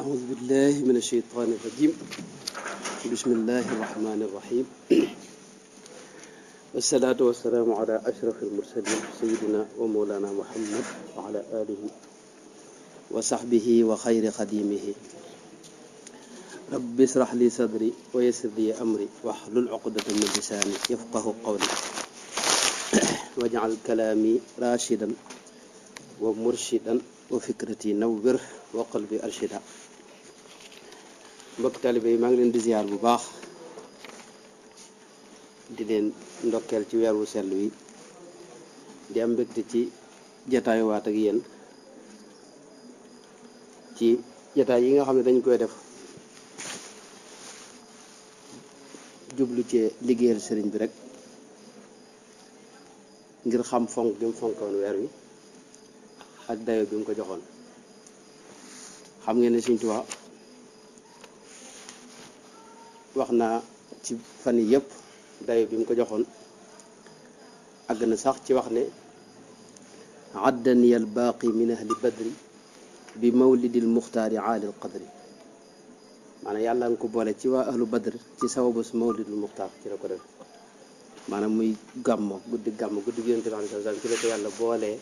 أعوذ بالله من الشيطان الرجيم بسم الله الرحمن الرحيم والصلاة والسلام على أشرف المرسلين سيدنا ومولانا محمد وعلى آله وصحبه وخير خديمه رب اشرح لي صدري ويسر لي أمري واحلل عقدة من لساني يفقه قولي واجعل كلامي راشدا ومرشدا وفكرتي نور وقلبي أرشدا. mbokk taalibe yi maa ngi leen di ziar bu baax di leen ndokkeel ci weer wu sell wi di am mbégte ci jataayuwaat ak yéen ci jataay yi nga xam ne dañ koy def jublu ci liggéeyal sëriñ bi rek ngir xam fonk bi mu fonkoon weer wi ak dayo bi mu ko joxoon. xam ngeen ne Sëriñ Tuubaa wax naa ci fan yi yëpp dayo bi mu ko joxoon àgg na sax ci wax ne addani al baaqi min ahli badri bi mawlidil muxtaari aalil qadri maanaam yàlla nga ko boole ci waa ahlu badr ci sababu mawlidul muxtaar ci la ko def maanaam muy gàmmo guddi Yonent bi sallallahu alayhi wa sallam ci la ko yàlla boolee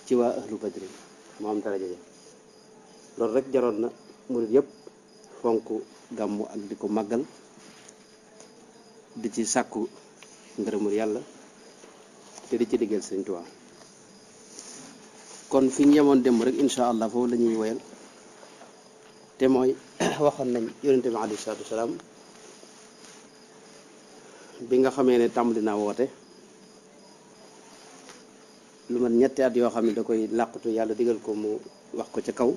ci waa ahlu badri mu am daraja ja loolu rek jaroon na murid yëpp fonk gàmmu ak di ko màggal di ci sàkku ngërëmul yàlla te di ci liggéeyal Sëriñ Tuubaa. kon fi ñu yemoon démb rek incha allah foofu la ñuy woyal te mooy waxoon nañ Yonent bi alayhi salaatu wasalaam bi nga xamee ne tàmbali naa woote lu mat ñetti at yoo xam ne da koy làqatu yàlla digal ko mu wax ko ca kaw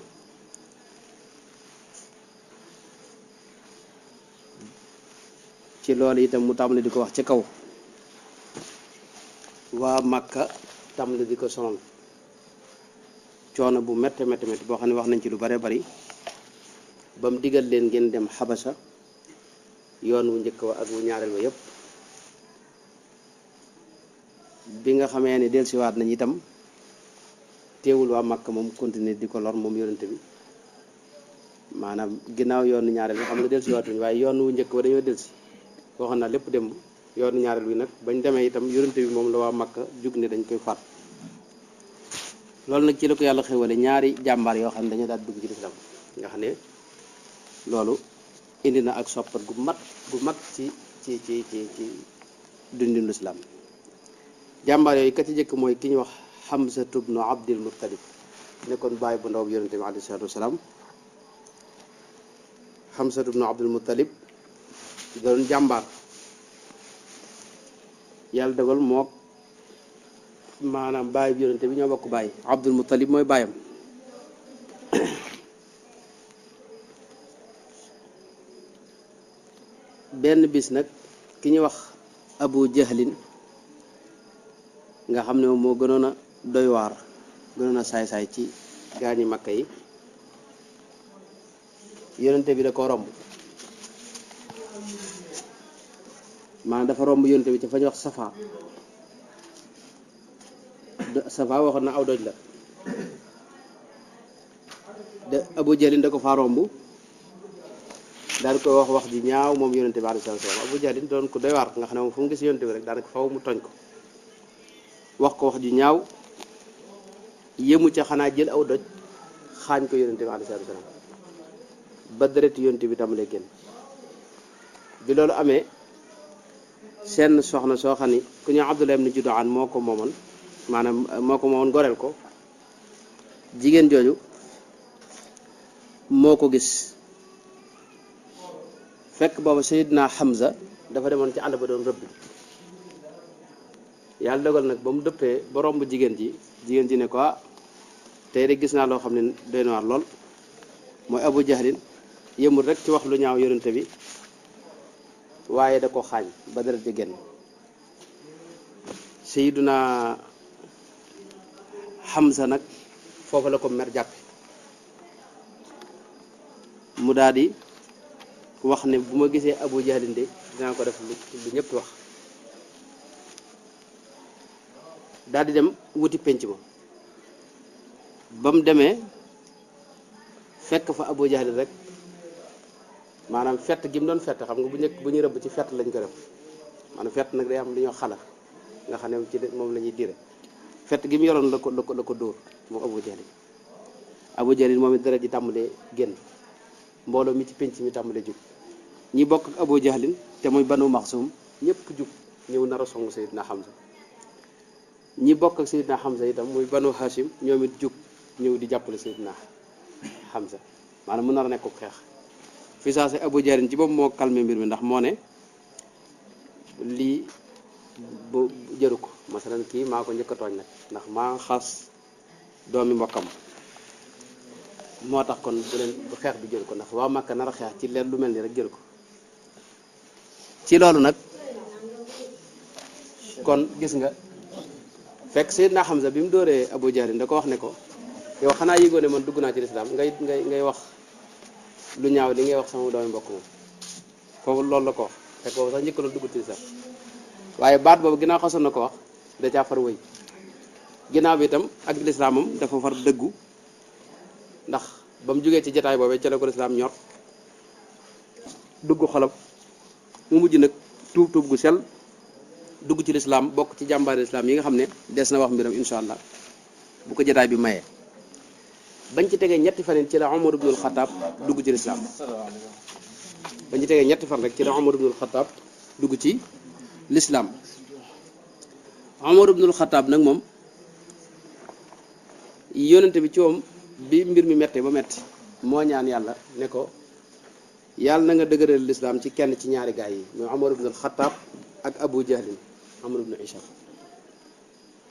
ci loolu itam mu tàmbali di ko wax ci kaw waa Makka tàmbali di ko sonal coono bu métti boo xam ne wax nañ ci lu bare bari ba mu digal leen ngeen dem Xabasa yoon wu njëkk wa ak wu ñaareel wa yépp bi nga xamee ne dellusiwaat nañ itam teewul waa Makka moom continuer di ko lor moom yonent bi maanaam ginnaaw yoonu ñaareel bi xam nga dellusiwaatuñ waaye yoon wu njëkk wa dañoo dellusi waxoon naa lépp démb yoonu ñaareel wi nag bañ demee itam yonente bi moom la waa Makka jug ne dañ koy faat loolu nag ci la ko yàlla xewale ñaari jàmbaar yoo xam ne dañu daal dugg ci lislaam nga xam ne loolu indi na ak soppat gu mag ci dundinu lislaam. jàmbaar yooyu ka ci jëkk mooy ki ñu wax Hamza ibnu Abdul Muttalib nekkoon bàyyi bu ndaw bi yonente bi alayhi salaatu wasalaam. Hamza ibnu Abdul Muttalib doon jàmbaar yàlla dogal mook maanaam baay bi yonente bi ñoo bokk baay Abdul Muttalib mooy baayam benn bis nag ki ñuy wax Abu Jahlin nga xam ne moom moo gënoon a doy waar gënoon a saay-saay ci gaañi Makka yi yonente bi da ko romb maanaam dafa romb yonte bi ci fa ñu wax safa waxoon na aw doj la de Abu Jahlin da ko faa romb daal koy wax ji ñaaw moom yonente bi alayhi salaam Abu Jahlin doon ko doy waar nga xam ne moom fu mu gis yonente bi rek daanaka faw mu tooñ ko wax ko wax ji ñaaw yëmu ca xanaa jël aw doj xaañ ko yonente bi alayhi salaam ba deret yonente bi tàmbalee génn bi loolu amee seen soxna soo xam ni ku ñu Abdullah ibn Judaan moo ko moomoon goreel ko jigéen jooju moo ko gis fekk booba Seydina Hamza dafa demoon ci àll ba doon rëbb yàlla dogal nag ba mu dëppee ba romb jigéen ji ne ko tey de gis naa loo xam ne doy na waar lool mooy Abu Jahlin yëmul rek ci wax lu ñaaw yonente bi waaye da ko xaañ ba deret di génn Seydina Hamza nag foofu la ko mer jàppe mu daal di wax ne bu ma gisee Abu Jahlin de dinaa ko def lu ñëpp wax daal di dem wuti penc ma ba mu demee fekk fa Abu Jahl rek maanaam fett gi mu doon fett xam nga bu njëkk bu ñuy rëbb ci fett lañ ko def maanaam fett nag day am lu ñoo xala nga xam ne ci moom la ñuy dire fett gi mu yoroon la ko dóor moom Abu Jahl moom it dara ji tàmbalee génn mbooloo mi ci penc mi tàmbalee jug ñi bokk ak Abu Jahlin te muy Banu Maxsum ñëpp jug ñëw nar a songu Seydina Hamza ñi bokk ak Seydina Hamza itam muy Banu Hashim ñoom it jug ñëw di jàppale Seydina Hamza maanaam mu nar a nekk ko xeex fi saa si Abu Jahlin ci boobu moo calmé mbir mi ndax moo ne lii bu jëru ko masalan kii maa ko njëkk a tooñ nag ndax maa xas doomi mbokkam moo tax kon bu xeex bi jël ko ndax waa Makka nar a xeex ci leen lu mel ni rek jël ko ci loolu nag kon gis nga fekk Seydina Hamza bi mu dóoree Abu Jahlin da ko wax ne ko yow xanaa yëgoo ne man dugg naa ci lislaam ngay wax lu ñaaw li ngay wax sama doomi mbokk moom foofu loolu la ko wax fekk boobu sax njëkk la dugg ci lislaam waaye baat boobu ginnaaw xasoon na ko wax da caa far wëy ginnaaw bi itam ak lislaamam dafa far dëggu ndax ba mu jógee ci jataay boobee ca la ko lislaam ñor dugg xolam mu mujj nag tuub gu sel dugg ci lislaam bokk ci jàmbaari lislaam yi nga xam ne des na wax mbiram insha allah bu ko jataay bi mayee bañ ci tegee ñetti fan ci la Umar ibnul Xataab dugg ci lislaam bañ ci tegee ñetti fan rek ci la Umar ibnul Xataab dugg ci lislaam Umar ibnul Xataab nag moom yónnente bi ci moom bi mbir mi mettee ba metti moo ñaan yàlla ne ko yàlla na nga dëgëral lislaam ci kenn ci ñaari gaay yi mooy Umar ibnul Xataab ak Abu Jahlin Amr ibn Ishaq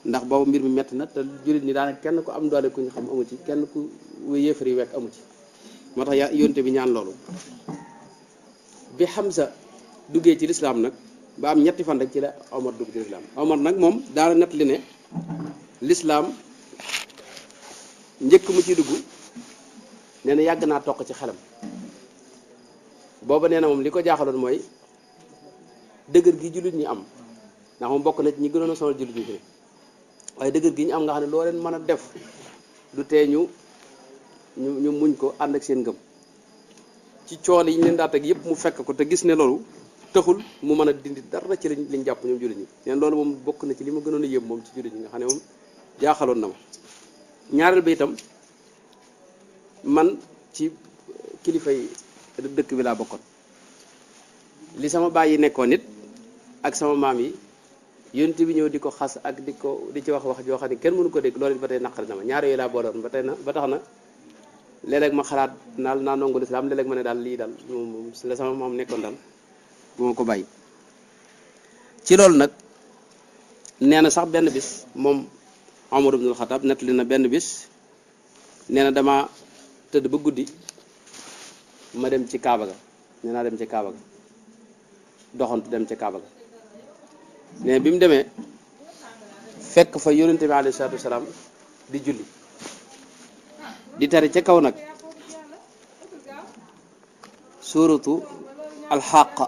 ndax boobu mbir mi metti na te jullit ñi daanaka kenn ku am doole ku ñu xam amu ci kenn ku yéefar yi wekk amu ci moo tax yónnente bi ñaan loolu bi Hamza duggee ci lislaam nag ba am ñetti fan rek ci la Omar dugg ci lislaam Omar nag moom daana nett li ne lislaam njëkk mu ciy dugg nee na yàgg naa toq ci xelam booba nee na moom li ko jaaxaloon mooy dëgër gi jullit ñi am ndax moom bokk na ci ñi gënoon a sonal jullit ñi fi waaye dëgër gi ñu am nga xam ne loo leen mën a def du tee ñu muñ ko ànd ak seen ngëm ci coono yi ñu leen daa teg yëpp mu fekk ko te gis ne loolu taxul mu mën a dindi dara ci liñ jàpp ñoom jullit ñi neen loolu moom bokk na ci li ma gënoon a yëm moom ci jullit ñi nga xam ne moom jaaxaloon na ma ñaareel ba itam man ci kilifa yi dëkk bi laa bokkoon li sama baay yi nekkoon nit ak sama maam yi yonent bi ñëw di ko xas ak di ci wax joo xam ne kenn mënu ko dégg loolu ba tey naqari na ma ñaar yooyu laa booloon ba tax na léeg-léeg ma xalaat naa nangu lislaam léeg-léeg ma ne daal lii daal moom la sama maam nekkoon daal bu ma ko bàyyi ci loolu nag nee na sax benn bis moom Omar ibnul Xataab nettali na benn bis nee na dama tëdd ba guddi ma dem ci Kaaba ga nee naa dem ci Kaaba ga doxantu dem ci Kaaba ga nee bi mu demee fekk fa yonente bi alayhi salaatu wasalaam di julli di tari ca kaw nag suuratu alxaqa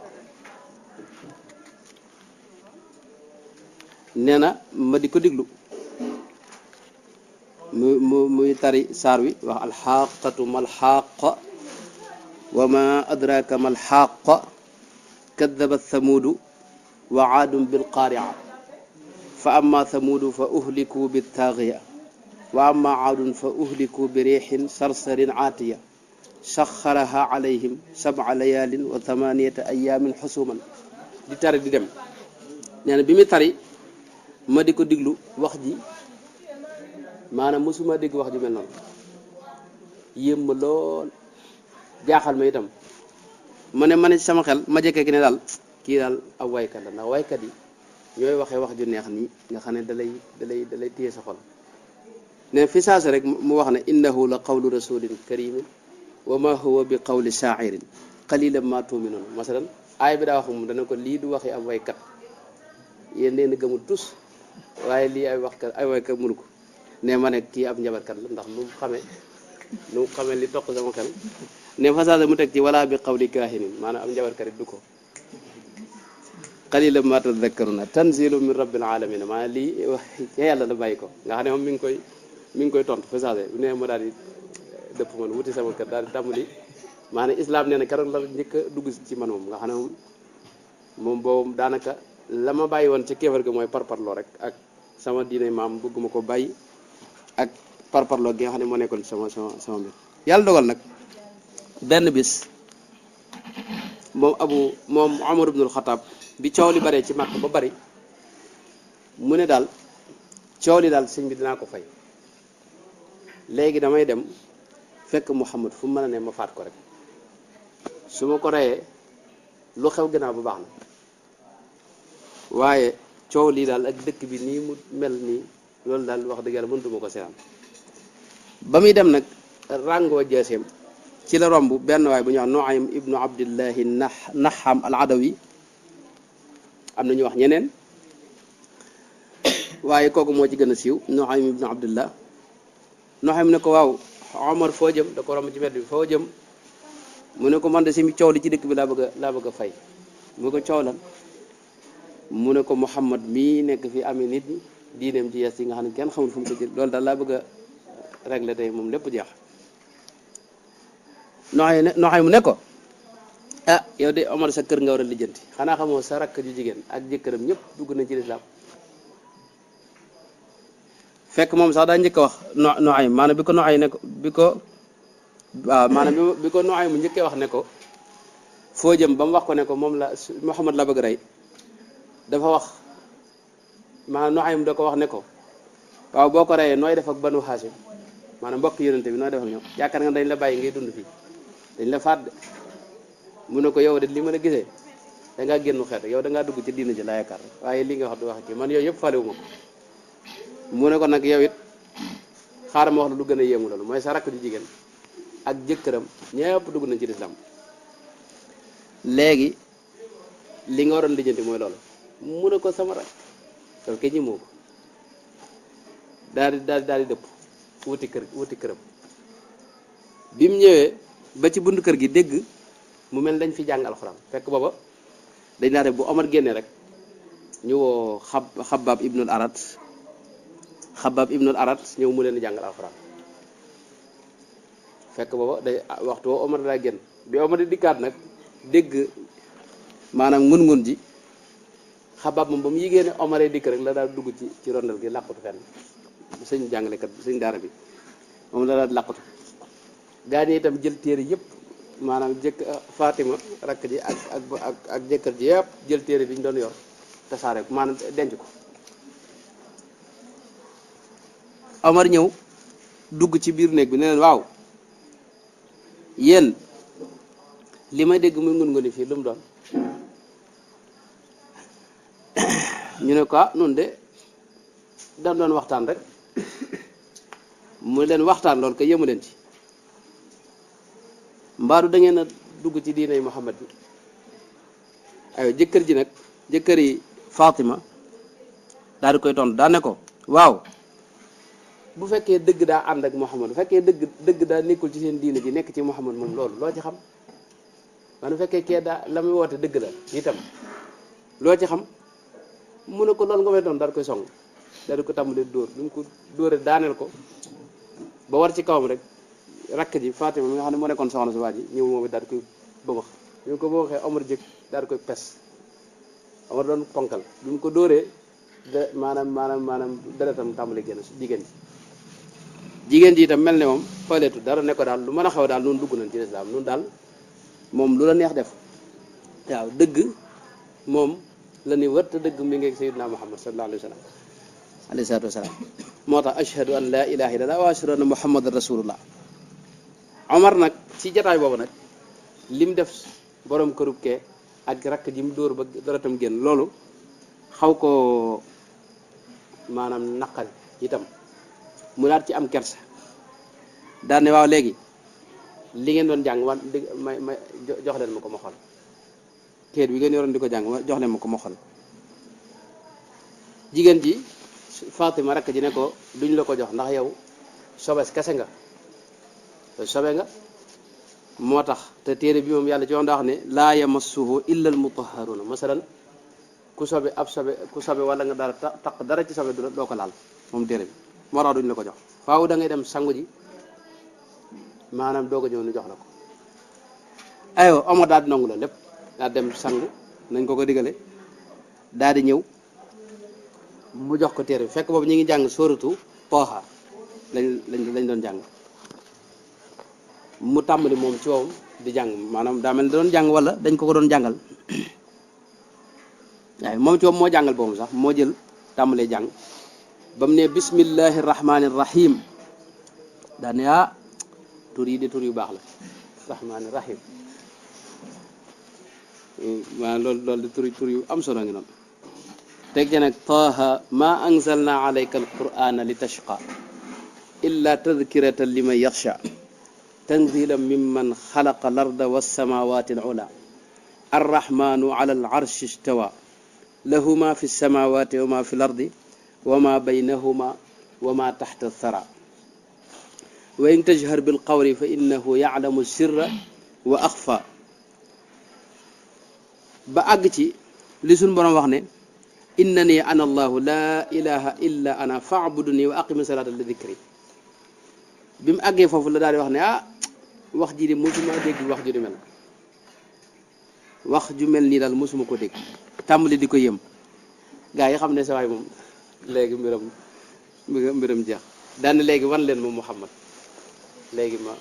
nee na ma di ko diglu muy tari saar wi wax alxaqatu malxaqa wa ma adraka malxaqa kaddabat thamuudu wa aadun bilqaaria fa amma thamuudu fa uhliku bittaagiya wa amma aadun fa uhliku bi riixin sarsarin aatiya saxaraha alayhim sab'a layaalin wa thamaniyata ayaamin xusuman di tari di dem nee na bi mu tari ma di ko diglu wax ji maanaam mosuma dégg wax ju mel noonu yéem ma lool jaaxal ma itam ma ne ci sama xel ma jekkee ki ne daal kii daal ab waykat la ndax waykat yi ñooy waxee wax ju neex nii nga xam ne dalay téye sa xol ne fi saasa rek mu wax ne innahu la qawlu rasulin karimin wa ma huwa bi qawli shaa'irin qalilan ma tu'minun masalan aay bi daa wax moom dana ko lii du waxi ab waykat yéen leen gëmul tus waaye lii ay waykat mënu ko ne ma ne kii ab njabarkat la ndax nu mu xamee li toq sama xel ne façage mu teg ci wala bi qawli kaahinin maanaam ab njabarkat it du ko qalilan ma tadhakkaruna tanzilu min rabbil alamin maanaam lii wax ca yàlla la bàyyi ko nga xam ne moom mi ngi koy tontu façage ne ma daal di dëpp man wuti sama kër daal di tàmbali maanaam islam nee na keroog la njëkk a dugg ci man moom nga xam ne moom boobu daanaka la ma bàyyi woon ci kéefar ga mooy parparloo rek ak sama diine maam bëgguma ko bàyyi ak parparloo gi nga xam ne moo nekkoon ci sama mbir yàlla dogal nag benn bis moom Omar ibnul Xataab bi coow li baree ci màkk ba bari mu ne daal coow li daal sëñ bi dinaa ko fay léegi damay dem fekk Muhammad fu mu mën a ne ma faat ko rek su ma ko reyee lu xew gannaaw bu baax na waaye coow lii daal ak dëkk bi nii mu mel nii loolu daal wax dëgg yàlla mënutuma ko seetaan ba muy dem nag ràngoo jeeseem ci la romb benn waay bu ñuy wax Nuaym ibnu Abdillahi Naham al Adawi am na ñu wax ñeneen waaye kooku moo ci gën a siiw Nuaym ibnu Abdillah Nuaym ne ko waaw Omar foo jëm da ko romb ci mbedd bi foo jëm mu ne ko man de si coow li ci dëkk bi laa bëgg a fay mu ko coow lan mu ne ko Muhammad mii nekk fi amee nit ñi diineem ci yees yi nga xam ne kenn xamul fu mu ko jël loolu daal laa bëgg a régler tey moom lépp jeex noxay mu ne ko ah yow de Omar sa kër nga war a lijjanti xanaa xamoo sa rakk ju jigéen ak jëkkëram ñëpp dugg nañ ci lislaam fekk moom sax daa njëkk a wax noxay maanaam bi ko noxay ne ko waaw maanaam bi ko noxay mu njëkkee wax ne ko foo jëm ba mu wax ko ne ko moom la Muhammad la bëgg rey dafa wax maanaam Nuaym da ko wax ne ko waaw boo ko reyee nooy def ak Banu Hashim maanaam mbokk yonente bi nooy def ak ñoom yaakaar nga dañ la bàyyi ngay dund fii dañ la faat de mu ne ko yow de li ma la gisee da ngaa génn xeet yow da ngaa dugg ci diina ji la yaakaar waaye li nga wax du wax ci man yooyu yëpp falewu ma ko mu ne ko nag yow it xaaral ma wax la lu gën a yéemu loolu mooy sa rakk ju jigéen ak jëkkëram ñëpp dugg nañ ci lislaam léegi li nga waroon lijjanti mooy loolu mu ne ko sama rak loolu ke ñi moo ko daal di dëpp wuti këram bi mu ñëwee ba ci buntu kër gi dégg mu mel dañ fi jàng alxuraan fekk booba dañ naa def bu Omar génnee rek ñu woo Xabaab ibnul Arat ñëw mu leen di jàngal alxuraan fekk booba day waxtu woo Omar daa génn bi Omar di dikkaat nag dégg maanaam ngun-ngun ji Xabaab moom ba mu yigée ne Omar dikk rek la daal dugg ci rondal gi làqatu fenn sëñ jàngalekat bi sëñ daara bi moom la daal làqatu gaa ñi itam jël téere yëpp maanaam Fatima rakk ji ak jëkkër ji yëpp jël téere bi ñu doon yor tasaare ko maanaam denc ko Omar ñëw dugg ci biir néeg bi ne leen waaw yéen li may dégg muy ngun-nguni fii lu mu doon ñu ne ko nun de dañ doon waxtaan rek mu leen waxtaan loolu ko yëmu leen ci mbaadu da ngeen a dugg ci diinay Muhammad bi aywa jëkkër ji nag jëkkër yi Fatima daal di koy tontu daa ne ko waaw bu fekkee dëgg daa ànd ak Muhammad bu fekkee dëgg daa nekkul ci seen diine ji nekk ci Muhammad moom loolu loo ci xam man bu fekkee kee daa la muy woote dëgg la itam loo ci xam mu ne ko loolu nga may doon daal koy song daal di ko tàmbalee dóor bi mu ko dóoree daaneel ko ba war ci kawam rek rakk ji Fatima mi nga xam ne moo nekkoon soxna si waa ji ñëw moom it daal di koy bëmax bi mu ko bëmaxee Omar jëkk daal di koy pes Omar doon ponkal bi mu ko dóoree maanaam deretam tàmbalee génn jigéen ji itam mel ne moom faleetu dara ne ko daal lu mën a xaw daal noonu dugg nañ ci lislaam noonu daal moom lu la neex def waaw dëgg moom la ni wër te dëgg mi ngi sayyidina Muhammad sallallahu alayhi wa sallam moo tax ashhadu an la ilaha illallah wa ashhadu anna muhammadan rasulullah Omar nag ci jataay boobu nag lim def borom kërub kee ak rakk ji mu dóor ba deretam génn loolu xaw ko maanaam naqari itam mu daal ci am kersa daal ne waaw léegi li ngeen doon jàng ma jox leen ma ko ma xool téere bi ngeen yoroon di ko jàng jox leen ma ko ma xool jigéen ji Fatima rakk ji ne ko duñ la ko jox ndax yow sobes kese nga te sobe nga moo tax te téere bi moom yàlla ci wax daa wax ne laa yamassuhu illa al mutahharuna masalan ku sobe wala nga dara taq dara ci sobe doo ko laal moom téere bi moo tax duñ la ko jox faaw da ngay dem sangu ji maanaam doog a ñëw nu jox la ko aywa Omar daal di nangu la lépp daal dem sangu nañ ko digale daal di ñëw mu jox ko téere bi fekk boobu ñu ngi jàng sóoratu Taaha lañ doon jàng mu tàmbali moom ci woom di jàng maanaam daa mel ni da doon jàng wala dañ ko doon jàngal waaye moom ci woom moo jàngal boobu sax moo jël tàmbalee jàng ba mu ne bismillahi rahmaani rahim daa ne tur yi de tur yu baax la rahmaani rahim maanaam loolu de tur yu am solo ngi noonu teg ca nag Taaha ma anzalna alayka alqur'ana li tashqa illa tadkiratan liman yaxsha tanzilan mimman xalaqa larda wassamawati alula arrahmanu ala alarshi istawa lahu ma fi lsamawati wa ma fi lardi wa ma baynahuma wa ma taxta althara wa in tajhar bilqawli fa innahu yaclamu sirra wa axfa ba àgg ci li suñ borom wax ne innani ana allahu la ilaha illa ana faabuduni wa aqimi salata li dikri bi mu àggee foofu la daal di wax ne wax ji de mosuma dégg wax ju di mel wax ju mel nii daal mosuma ko dégg tàmbali di ko yëm gaa yi xam ne sa waay moom léegi mbiram jeex daan léegi wan leen moom Muhammad léegi ma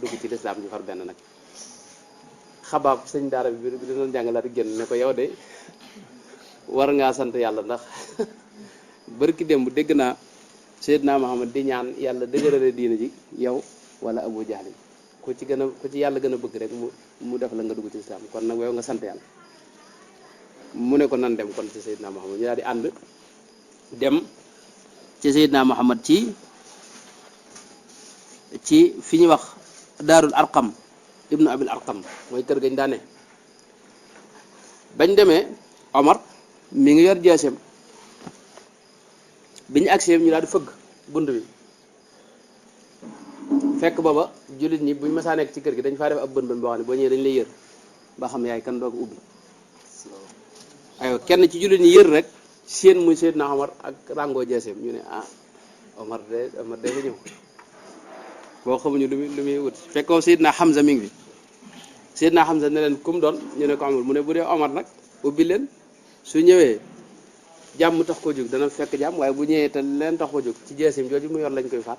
dugg ci lislaam ñu far benn nag xabaab sëñ daara bi doon jàngalaat génn ne ko yow de war ngaa sant yàlla ndax barki démb dégg naa Seydina Muhammad di ñaan yàlla dëgërale diina ji yow wala Abu Jahl ku ci yàlla gën a bëgg rek mu def la nga dugg ci lislaam kon nag yow nga sant yàlla mu ne ko nan dem kon ci Seydina Muhammad ñu daal di ànd dem ci Seydina Muhammad ci fi ñuy wax daarul arqam ibnu abil arqam mooy kër gañ daane bañ demee Omar mi ngi yor jeesem bi ñu agsee ñu daal di fëgg bunt bi fekk booba jullit ñi buñ masaa nekk ci kër gi dañ faa def ab bën bën boo xam ne boo ñëwee dañ lay yër ba xam yaay kan doog ubbi aywa kenn ci jullit ñi yër rek seen muy Seydina Omar ak rango jeesem ñu ne Omar de fa ñëw boo xamuñu lu muy wut fekkoo Seydina Hamza mi ngi fi Seydina Hamza ne leen kum doon ñu ne ko amul mu ne bu dee Omar nag ubbi leen su ñëwee jàmm tax ko jóg dana fekk jàmm waaye bu ñëwee te leen tax ko jóg ci jeesim jooju mu yor lañ koy faat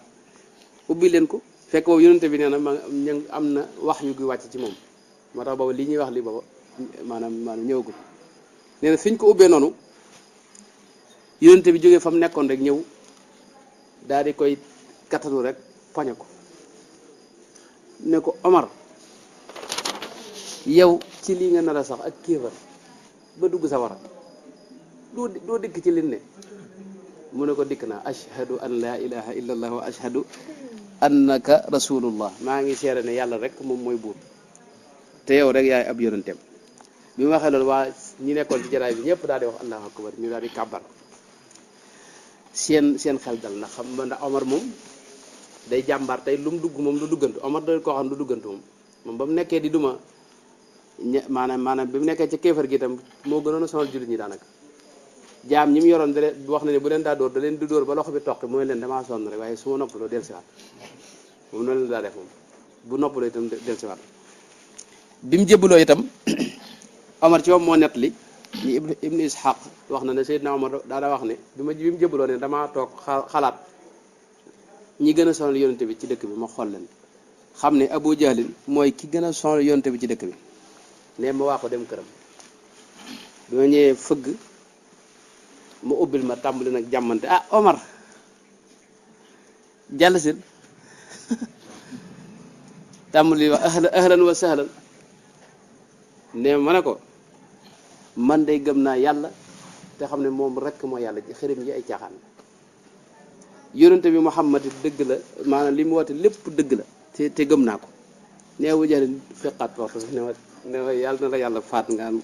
ubbi leen ko fekk boobu yonente bi nee na am na wax yu gi wàcc ci moom moo tax boobu li ñuy wax li booba maanaam ñëwagul nee na fi ñu ko ubbee noonu yonente bi jógee fa mu nekkoon rek ñëw daal di koy kattanu rek poñe ko ne ko Omar yow ci lii nga nar a sax ak kéefar ba dugg sa wara doo dikk ci lin ne mu ne ko dikk naa ashhadu an la ilaha illa allah wa ashhadu annaka rasulullah maa ngi seere ne yàlla rek moom mooy buur te yow rek yaay ab yonenteem bi mu waxee loolu waa ñi nekkoon ci jaraay bi ñëpp daal di wax allahu akbar ñu daal di kàbbar seen xel dal na xam nga ndax Omar moom day jàmbaar tey lu mu dugg moom du duggantu Omar da koo xam du duggantu moom ba mu nekkee di duma maanaam bi mu nekkee ci kéefar gi itam moo gënoon a sonal jullit ñi daanaka jaam ñi mu yoroon wax na ne bu leen daa dóor da leen di dóor ba loxo bi toq mooy leen damaa sonn rek waaye su ma noppaloo dellusiwaat moom noonu la daa def moom bu noppaloo itam dellusiwaat bi mu jébbaloo itam Omar ci moom moo nett li ñi ibnu Ishaq wax na ne Seydina Omar daa wax ne bi mu jébbaloo ne damaa toog xalaat ñi gën a sonal yonente bi ci dëkk bi ma xool leen xam ne Abu Jahlin mooy ki gën a sonal yonente bi ci dëkk bi ne ma waa ko dem këram bi ma ñëwee fëgg mu ubbil ma tàmbali nag jàmmante Omar jàll si tàmbali wax ahlan wa sahlan ne ma ne ko man day gëm naa yàlla te xam ne moom rekk moo yàlla ci xërim yi ay caaxaan yonente bi Muhammad dëgg la maanaam li mu woote lépp dëgg la te gëm naa ko ne Abu Jahl feqaat porte bi ne ma yàlla na la yàlla faat nga am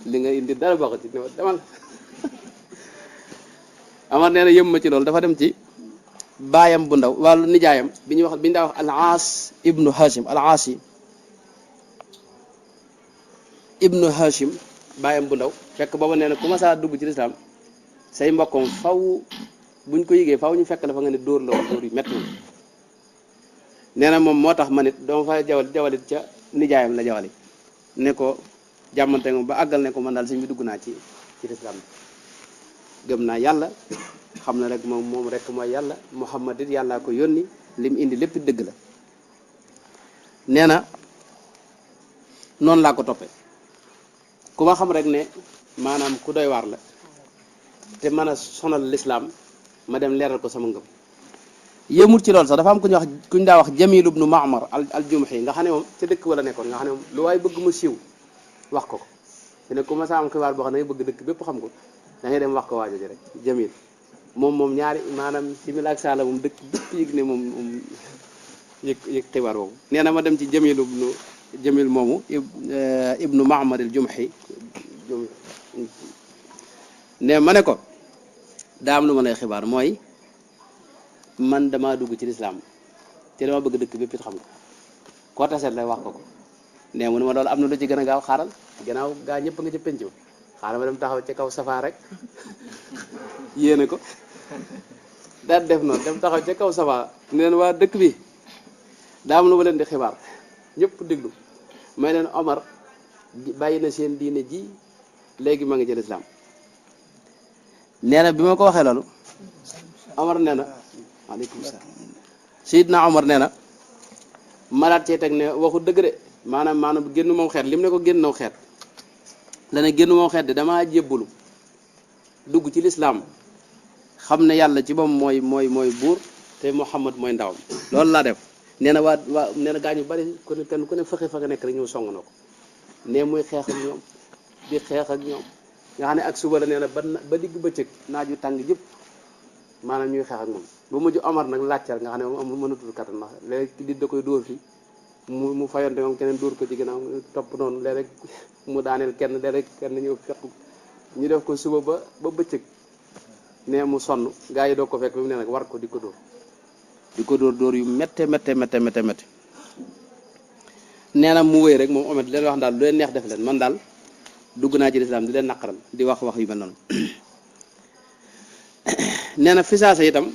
li nga indi dara bokk ci ne ma demal Amar nee na yëm ma ci loolu dafa dem ci baayam bu ndaw wàllu nijaayam bi ñuy wax bi ñu daa wax al-Aas ibnu Hashim al-Aasi ibnu Hashim baayam bu ndaw fekk booba nee na ku ma saa dugg ci lislaam say mbokkom faw buñ ko yëgee faw ñu fekk la fa nga ne dóor la wax dóor yu métti nee na moom moo tax ma nit dama fa jawalit ca nijaayam la jawali ne ko jàmmante moom ba àggal ne ko man daal sëñ bi dugg naa ci lislaam bi gëm naa yàlla xam na rek moom rek mooy yàlla Muhammad it yàllaa ko yónni lim indi lépp dëgg la nee na noonu laa ko toppee ku ma xam rek ne maanaam ku doy waar la te mën a sonal lislaam ma dem leeral ko sama ngëm yëmul ci loolu sax dafa am ku ñu daa wax Jamil ibnu Ma'mar al Jumhi nga xam ne moom ca dëkk wala nekkoon nga xam ne moom lu waay bëgg mu siiw wax ko te ne ku ma saa am xibaar boo xam ne bëgg dëkk bépp xam ko da ngay dem wax ko waajo ji rek Jamil moom ñaari maanaam simila ak saala moom dëkk bépp yëg ne moom yëg xibaar boobu nee na ma dem ci Jamil moomu ibnu Ma'mar al Jumhi ne ma ne ko daa am lu ma lay xibaar mooy man damaa dugg ci lislaam te dama bëgg dëkk bépp it xam ko koo taseet lay wax ko ne mu ne ma loolu am na lu ci gën a gaaw xaaral gannaaw gaa ñëpp nga ca penc ma xaaral ma dem taxaw ci kaw safaa rek yéene ko daal def noonu dem taxaw ca kaw safaa neen waa dëkk bi daa am lu ma leen di xibaar ñëpp déglu may leen Omar bàyyi na seen diine ji léegi ma ngi ci lislaam nee na bi ma ko waxee loolu Omar nee na waaleykum salaam Seydina Omar nee na malaat cee teg ne waxu dëgg de maanaam génn moom xeet lim ne ko génn naw xeet la ne génn moom xeet de damaa jébbalu dugg ci lislaam xam ne yàlla ci moom mooy buur te Muhammad mooy ndawam loolu laa def nee na waa nee na gaa ñu bari ku ne fexe fa nga nekk rek ñëw song na ko ne muy xeex ak ñoom di xeex ak ñoom nga xam ne ak suba la nee na ba digg bëccëg naaju tàng jëpp maanaam ñuy xeex ak moom ba mujj Omar nag laajcal nga xam ne moom amul mënatul kattan ndax léegi di da koy dóor fii mu fayonte moom keneen dóor ko ci ginnaaw topp noonu léeg-léeg mu daaneel kenn léeg-léeg kenn ñëw fekk ñu def ko suba ba bëccëg ne mu sonn gaa yi doo ko fekk bi mu ne nag war ko di ko dóor yu métte nee na mu wéy rek moom omet di leen wax daal lu leen neex def leen man daal dugg naa ci lislaam di leen naqaral di wax yu mel noonu nee na fisaasa itam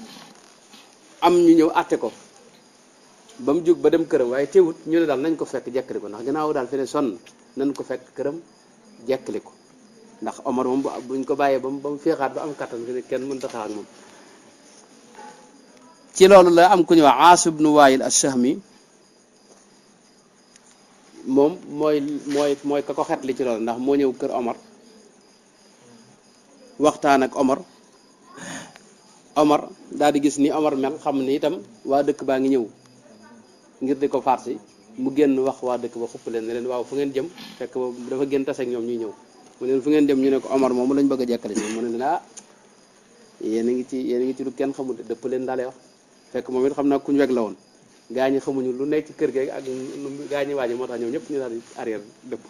am ñu ñëw àtte ko ba mu jóg ba dem këram waaye teewut ñu ne daal nañ ko fekk jekkali ko ndax gannaaw daal fi ne sonn nañ ko fekk këram jekkali ko ndax Omar moom buñ ko bàyyee ba mu féexaat ba am kattan fi ne kenn mënta xaar ak moom ci loolu la am ku ñu wax Aas ibnu Waayil as-Sahmi moom mooy ka ko xetli ci loolu ndax moo ñëw kër Omar waxtaan ak Omar daal di gis ni Omar mel xam ni itam waa dëkk baa ngi ñëw ngir di ko faat si mu génn wax waa dëkk ba xupp leen ne leen waaw fu ngeen jëm fekk dafa génn tase ak ñoom ñuy ñëw mu ne fu ngeen jëm ñu ne ko Omar moomu lañ bëgg a jekkale si mu ne leen yéen a ngi ci lu kenn xamul dëpp leen daale wax fekk moom it xam naa kuñ weg la woon gaa ñi xamuñu lu nekk ci kër gi ak gaa ñi waaji moo tax ñoom ñëpp ñu daal di arrière dëpp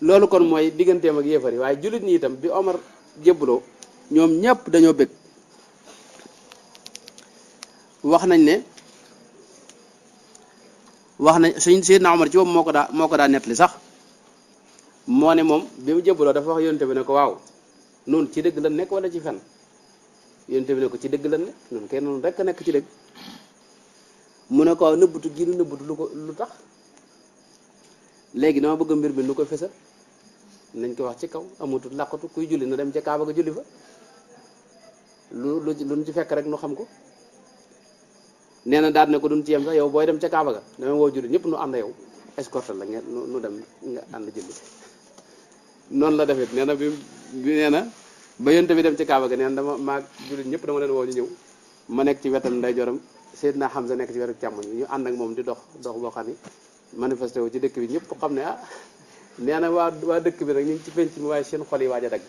loolu kon mooy digganteem ak yéefar yi waaye jullit ñi itam bi Omar jébbaloo ñoom ñëpp dañoo bëgg wax nañ Seydina Omar ci moom moo ko daa nettali sax moo ne moom bi mu jébbaloo dafa wax yonte bi ne ko waaw noonu ci dëgg lan nekk wala ci fen yonte bi ne ko ci dëgg lan nekk noonu kay noonu rek nekk ci dëgg mu ne ko waaw nëbbutu gi nu nëbbutu lu tax léegi dama bëgg mbir bi nu ko fësal nañ ko wax ci kaw amatul làqatu kuy julli na dem ca Kaaba ga julli fa lu ñu ci fekk rek nu xam ko nee na daal ne ko duñ ci yem sax yow booy dem ca Kaaba ga dama woo julli ñëpp nu ànd yow escorte la ngeen nu dem nga ànd julli noonu la defit nee na bi nee na ba yonte bi dem ci Kaaba ga nee na dama maag julli ñëpp dama leen woo ñu ñëw ma nekk ci wetam ndeyjooram Seydina Hamza nekk ci wetu càmmoñ bi ñu ànd ak moom di dox boo xam ni manifesté wu ci dëkk bi ñëpp xam ne nee na waa dëkk bi rek ñu ngi ci penc mi waaye seen xol yi waaj a dagg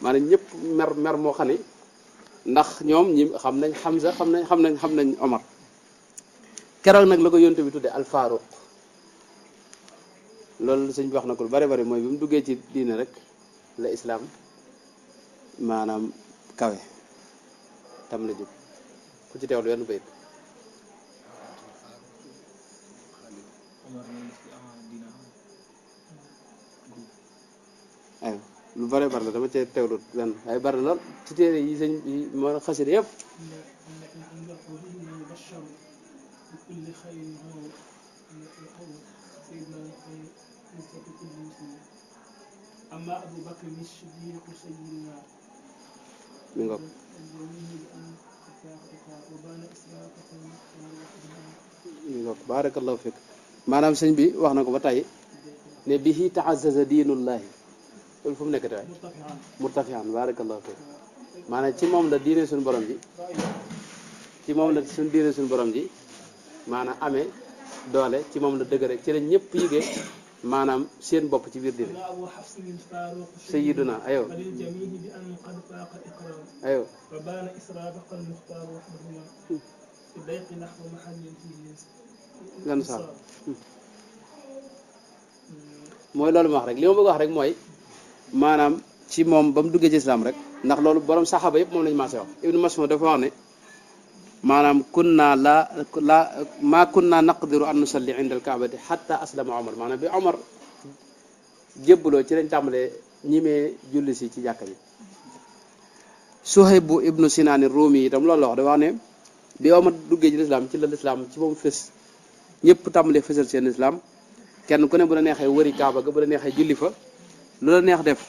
maanaam ñëpp mer moo xam ni ndax ñoom ñi xam nañ Hamza xam nañ Omar keroog nag la ko yonte bi tudde al-Faruq loolu sëñ bi wax na ko lu bari bari mooy bi mu duggee ci diine rek la islaam maanaam kawe tam la jóg ku ci teewlu wenn bayit aywa lu bari bari la dama cee teewlu wenn waaye bari lool ci téere yi sëñ yi moo xasida yëpp mi ngoog mi ngoog barakallahu fik maanaam sëñ bi wax na ko ba tey ne bihi ta'azzaza diinullahi loolu fu mu nekk tey murtafian barakallahu fik maanaam ci moom la diine suñu borom ji ci moom la suñu diine suñu borom ji maanaam amee doole ci moom la dëgg rek ci la ñëpp yëgee maanaam seen bopp ci biir diine sayyiduna ayo ayo gan sax mooy loolu ma wax rek li ma bëgg wax rek mooy maanaam ci moom ba mu duggee ci islam rek ndax loolu borom saxaaba yëpp moom lañu maasee wax Ibnu Mas'ud dafa wax ne maanaam kunna ma kunna naqdiru an nusalli inda alkaabati hatta aslama Omar maanaam bi Omar jébbaloo ci lañ tàmbalee ñimee julli si ci jàkka ji Suhaybu ibnu Sinaani Ruumi itam loolu la wax dafa wax ne bi Omar duggee ci lislaam ci la lislaam ci moom fës ñëpp tàmbalee fësal seen lislaam kenn ku ne bu la neexee wëri kaaba ga bu la neexee julli fa lu la neex def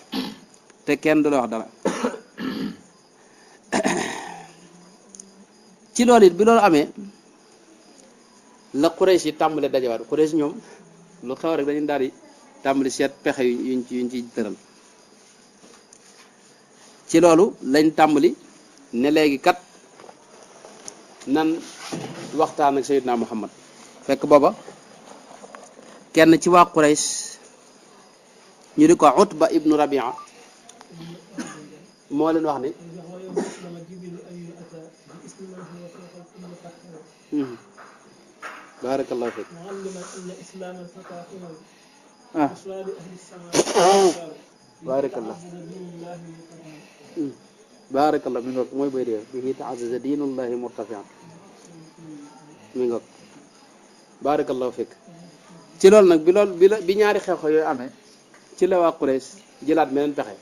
te kenn du la wax dara ci loolu it bi loolu amee la Quraysh yi tàmbale dajawaat Quraysh ñoom lu xew rek dañu daal di tàmbali seet pexe yuñ ci tëral ci loolu lañ tàmbali ne léegi kat nan waxtaan ak Sayyidina Muhammad fekk booba kenn ci waa Quraysh ñu di ko Utba ibnu Rabia moo leen wax ni barakallahu fik barakallah barakallah mi ngoog mooy bay dee bihi ta'azzaza diinullahi murtafi'an mi ngoog barakallahu fik ci loolu nag bi ñaari xew-xew yooyu amee ci la waa Quraysh jëlaat meneen pexe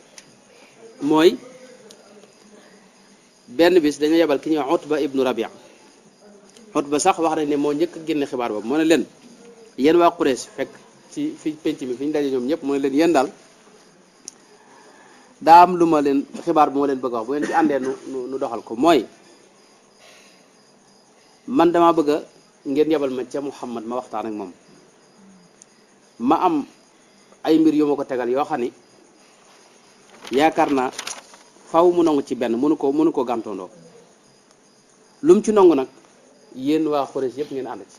mooy benn bis dañu yebal ki ñuy wax Utba ibnu Rabia Utba sax wax nañ ne moo njëkk a génne xibaar boobu moo ne leen yéen waa Quraysh fekk ci fi penc mi fi ñu daje ñoom ñëpp moo ne leen yéen daal daa am lu ma leen xibaar bu ma leen bëgg a wax bu ngeen ci àndee nu doxal ko mooy man dama bëgg a ngeen yebal ma ca Muhammad ma waxtaan ak moom ma am ay mbir yu ma ko tegal yoo xam ni yaakaar naa faw mu nangu ci benn mënu ko gàntoondoo lu mu ci nangu nag yéen waa Quraysh yëpp ngeen ànd ci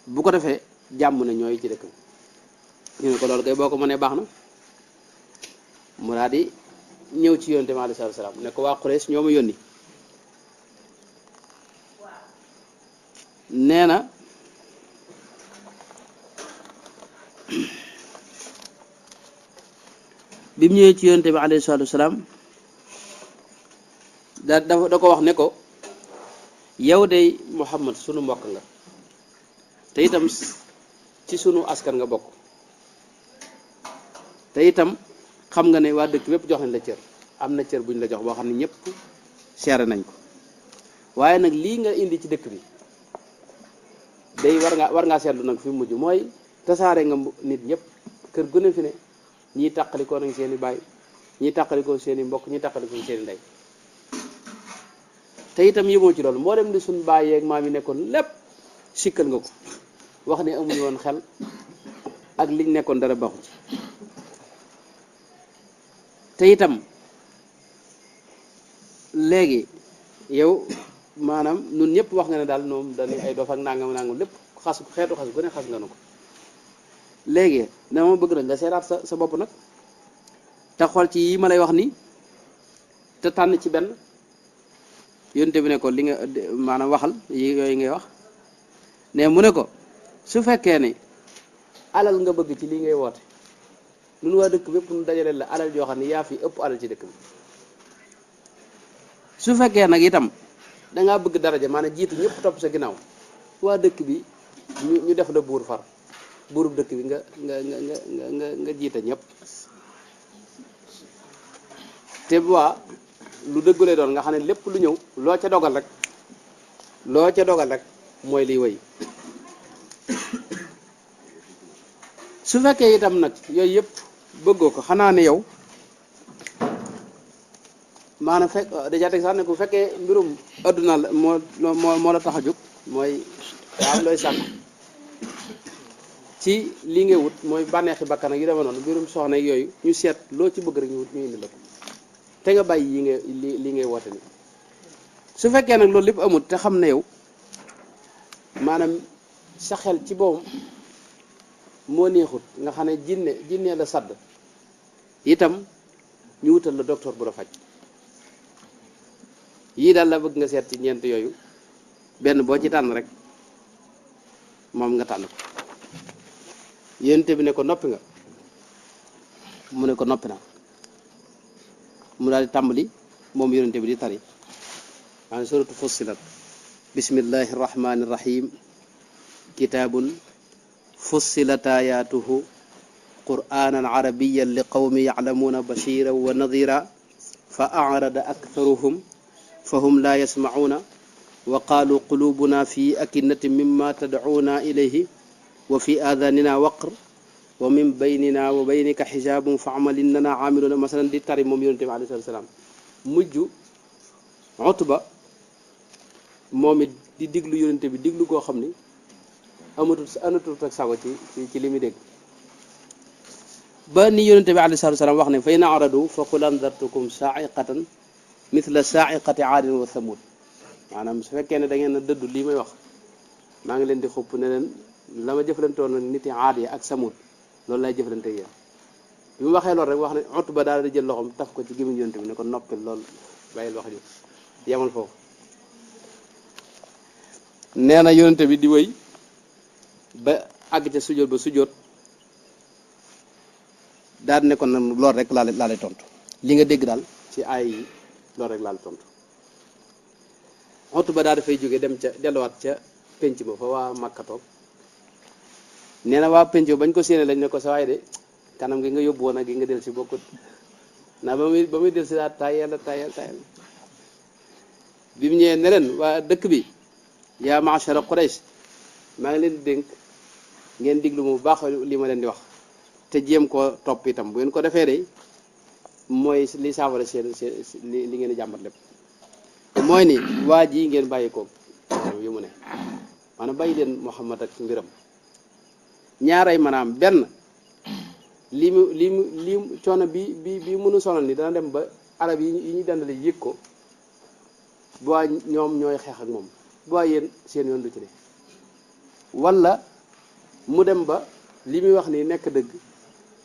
bu ko defee jàmm ne ñooy ci dëkk bi ñu ne ko loolu kay boo ko mënee baax na mu daal di ñëw ci yonent bi alayhi salaatu wa salaam ne ko waa Quraysh ñoo ma yónni nee na bi mu ñëwee ci yonent bi alayhi salaatu wa salaam da ko wax ne ko yow de Muhammad sunu mbokk nga te itam ci sunu askan nga bokk te itam xam nga ne waa dëkk bépp jox nañ la cër am na cër buñ la jox boo xam ne ñëpp seere nañ ko waaye nag lii nga indi ci dëkk bi day war ngaa seetlu nag fi mu mujj mooy tasaare nga nit ñëpp kër gu ne fi ne ñii tàqalikoo nañ seen i baay ñii tàqalikoo seen i mbokk ñii tàqalikoo seen i ndey te itam yëmoo ci loolu moo dem di suñ baay yeeg maam yi nekkoon lépp sikkal nga ko wax ne amuñu woon xel ak liñ nekkoon dara baxu ci te itam léegi yow maanaam ñun ñëpp wax nga ne daal ñoom dañuy ay dof ak nangam lépp xeetu xas gu ne xas nga nu ko léegi dama bëgg nag nga seeraat sa bopp nag te xool ci yi ma lay wax ni te tànn ci benn yonte bi ne ko li nga maanaam waxal yooyu ngay wax ne mu ne ko su fekkee ne alal nga bëgg ci lii ngay woote nun waa dëkk bépp nu dajale la alal joo xam ne yaa fi ëpp alal ci dëkk bi su fekkee nag itam dangaa bëgg daraja maanaam jiitu ñëpp topp sa ginnaaw waa dëkk bi ñu def la buur far buurub dëkk bi nga jiite ñëpp te waa lu dëggulee doon nga xam ne lépp lu ñëw loo ca dogal rek mooy liy wéy su fekkee itam nag yooyu yëpp bëggoo ko xanaa ne yow maanaam fekk déjà teg sax ne ku fekkee mbirum adduna la moo la tax a jóg mooy am looy sàkk ci li ngay wut mooy bànneexi bakkan ak yu demee noonu mbirum soxna yooyu ñu seet loo ci bëgg rek ñu wut ñu indi la ko te nga bàyyi li ngay woote ni su fekkee nag loolu lépp amul te xam ne yow maanaam sa xel ci boppam moo neexut nga xam ne jinne la sadd itam ñu wutal la docteur bu la faj yii daal la bëgg nga seet ci ñeent yooyu benn boo ci tànn rek moom nga tànn ko yonent bi ne ko noppi nga mu ne ko noppi na mu daal di tàmbali moom yonent bi di tari an suratu fussilat bismillahi irrahmani irrahim kitaabun fussilat ayatuhu qur'anan arabiyan li qawmi yaclamuuna bashiran wa nadira fa acrada aktharuhum fahum la yasmacuuna wa qaalu qulubuna fi akinnati mimma tadcuuna ilayhi wa fi aadanina waqr wa min baynina wa baynika xijaabun fa amal innana aamiluuna masalan di tari moom yonent bi alayhi salaatu wa salaam mujj Utba moom it di diglu yonent bi diglu koo xam ni amatul ak sago ci li muy dégg ba ni yonent bi alayhi salaatu wa salaam wax ne fa in aradu fa qul andartukum saa'iqatan mithla saa'iqati aadin wa thamud maanaam su fekkee ne da ngeen a dëddu lii may wax maa ngi leen di xupp ne leen la ma jëflantoon nit yi aad yi ak samud loolu lay jëflante yéen bi mu waxee loolu rek wax ne Utba daal di jël loxoom taf ko ci gémmiñ yonent bi ne ko noppil lool bàyyil wax ji yemal foofu nee na yonent bi di wéy ba àgg ca sujjóot ba sujjóot daal di ne ko nag loolu rek laa lay tontu li nga dégg daal ci ay yi loolu rek laa lay tontu Utba daal dafay jóge dem ca delluwaat ca penc ma fa waa Makka toog nee na waa penc bañ ko séenee lañ ne ko sa waay de kanam gi nga yóbbu woon ak gi nga del si bokkut naa ba muy del si daal tayel bi mu ñëwee ne leen waa dëkk bi yaa ma'shara Quraysh maa ngi leen di dénk ngeen diglu mu baax li ma leen di wax te jéem koo topp itam bu ngeen ko defee de mooy li saafara seen li ngeen di jàmbat lépp mooy ni waa ji ngeen bàyyi ko yu mu ne maanaam bàyyi leen Muhammad ak mbiram ñaaray maanaam benn li mu coono bi mënu sonal ni dana dem ba arab yi ñu dandale yëg ko bu waa ñoom ñooy xeex ak moom bu waa yéen seen yoon du ci ne wala mu dem ba li muy wax ni nekk dëgg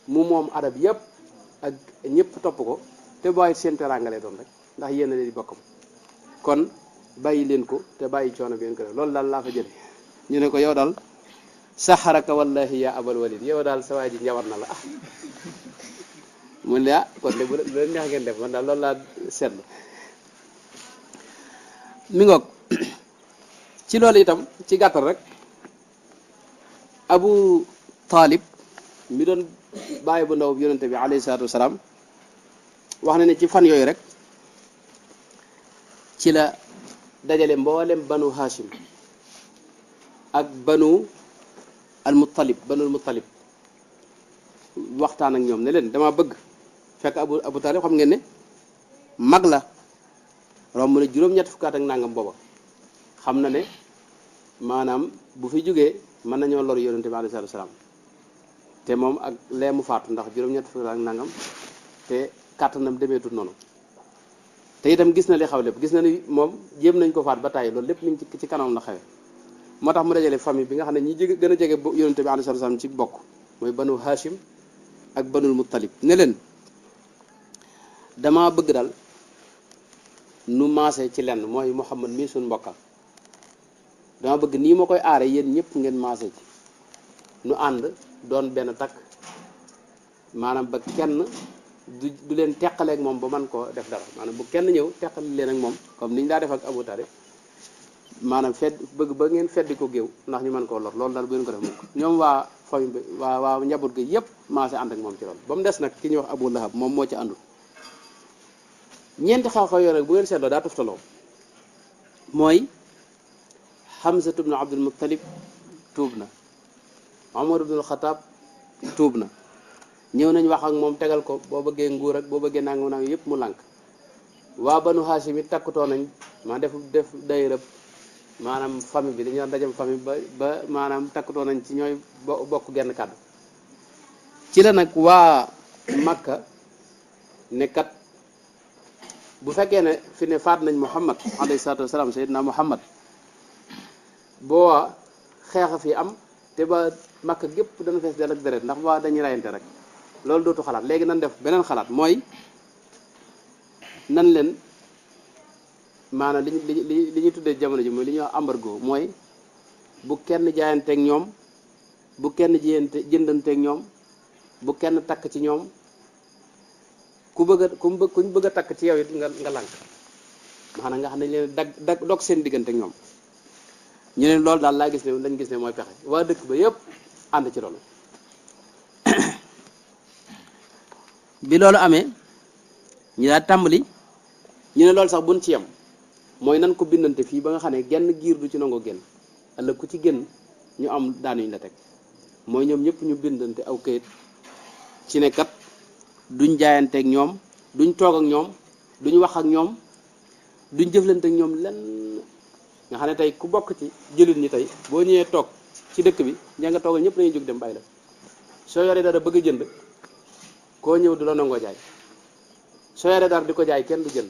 mu moom arab yëpp ak ñëpp topp ko te bu waa seen teraangale doon rek ndax yéen a leen di bokkam kon bàyyi leen ko te bàyyi coono bi ngeen ko def loolu daal laa fa jële ñu ne ko yow daal saxaraka wallahi ya abal walid yow daal sa waay ji njawar na la mun ne kon de bu leen neex ngeen def man daal loolu laa seetlu mi ngoog ci loolu itam ci gàttal rek Abu Talib mi doon bàyyi bu ndaw yonente bi alayhi salaatu wasalaam wax na ne ci fan yooyu rek ci la dajale mboolem banu Hashim ak banul muttalib waxtaan ak ñoom ne leen dama bëgg fekk Abu Talib xam ngeen ne mag la romb na juróom-ñett fukkaat ak nangam booba xam na ne maanaam bu fi jógee mën nañoo lor yonente bi alayhi salaatu salaam te moom ak lee mu faatu ndax juróom-ñett fukkaat ak nangam te kàttanam demeetut noonu te itam gis na li xaw lépp gis na ni moom jéem nañ ko faat ba tàyyi loolu lépp mi ngi ci kanam la xewe moo tax mu dajale famille bi nga xam ne ñi gën a jege yonente bi alayhi salaam ci bokk mooy banu Hashim ak banul Muttalib ne leen dama bëgg daal nu maase ci lenn mooy Muhammad mii suñ mbokkal dama bëgg nii ma koy aare yéen ñëpp ngeen maase ci nu ànd doon benn takk maanaam ba kenn du leen teqaleeg moom ba man koo def dara maanaam bu kenn ñëw teqale leen ak moom comme ni ñu daa def ak Abu Talib maanaam bëgg ba ngeen feddi ko géew ndax ñu mën koo lor loolu daal bu ngeen ko def mukk ñoom waa famille bi waa njaboot gi yëpp maase ànd ak moom ci loolu ba mu des nag ki ñuy wax Abu Lahab moom moo ci àndul ñeenti xew-xew yooyu nag bu ngeen seetloo daa toftaloo mooy Hamza ibn Abdul Muttalib tuub na, Omar ibn Khattab tuub na, ñëw nañ wax ak moom tegal ko boo bëggee nguur ak boo bëggee nangam nangam yëpp mu lànk. waa banu Hashim it takkutoo nañ maa def dayrëb maanaam famille bi dañuy dajam famille ba maanaam takkutoo nañ ci ñooy bokk genn kàddu. ci la nag waa Makka ne kat bu fekkee ne fi ne faat nañ Muhammad alayhi salaatu wasalaam sayyidina Muhammad boo xeexa fi am te ba Makka gépp dana fees del ak deret ndax ba dañuy rayante rek loolu dootu xalaat. léegi nan def beneen xalaat mooy nan leen maanaam li ñu tuddee jamono ji mooy li ñuy wax embargo, mooy bu kenn jaayanteeg ñoom, bu kenn jëndanteeg ñoom, bu kenn takk ci ñoom, ku kuñ bëgg a takk ci yow it nga lànk, maanaam nga xam ne leen dag dog seen diggante ak ñoom. ñu ne loolu daal lañ gis ne mooy pexe. waa dëkk ba yëpp ànd ci loolu. bi loolu amee ñu daal tàmbali ñu ne loolu sax buñ ci yem mooy nan ko bindante fii ba nga xam ne genn giir du ci nangoo génn ëllëg ku ci génn ñu am daan yuñ la teg. mooy ñoom ñëpp ñu bindante aw kayit ci ne kat duñ jaayanteeg ñoom, duñ toog ak ñoom, duñ wax ak ñoom, duñ jëflante ak ñoom lenn. nga xam ne tey ku bokk ci jullit ñi tey boo ñëwee toog ci dëkk bi ña nga toogal ñëpp dañuy jóg dem bàyyi la. soo yoree dara bëgg a jënd koo ñëw du la nangoo jaay, soo yoree dara di ko jaay kenn du jënd.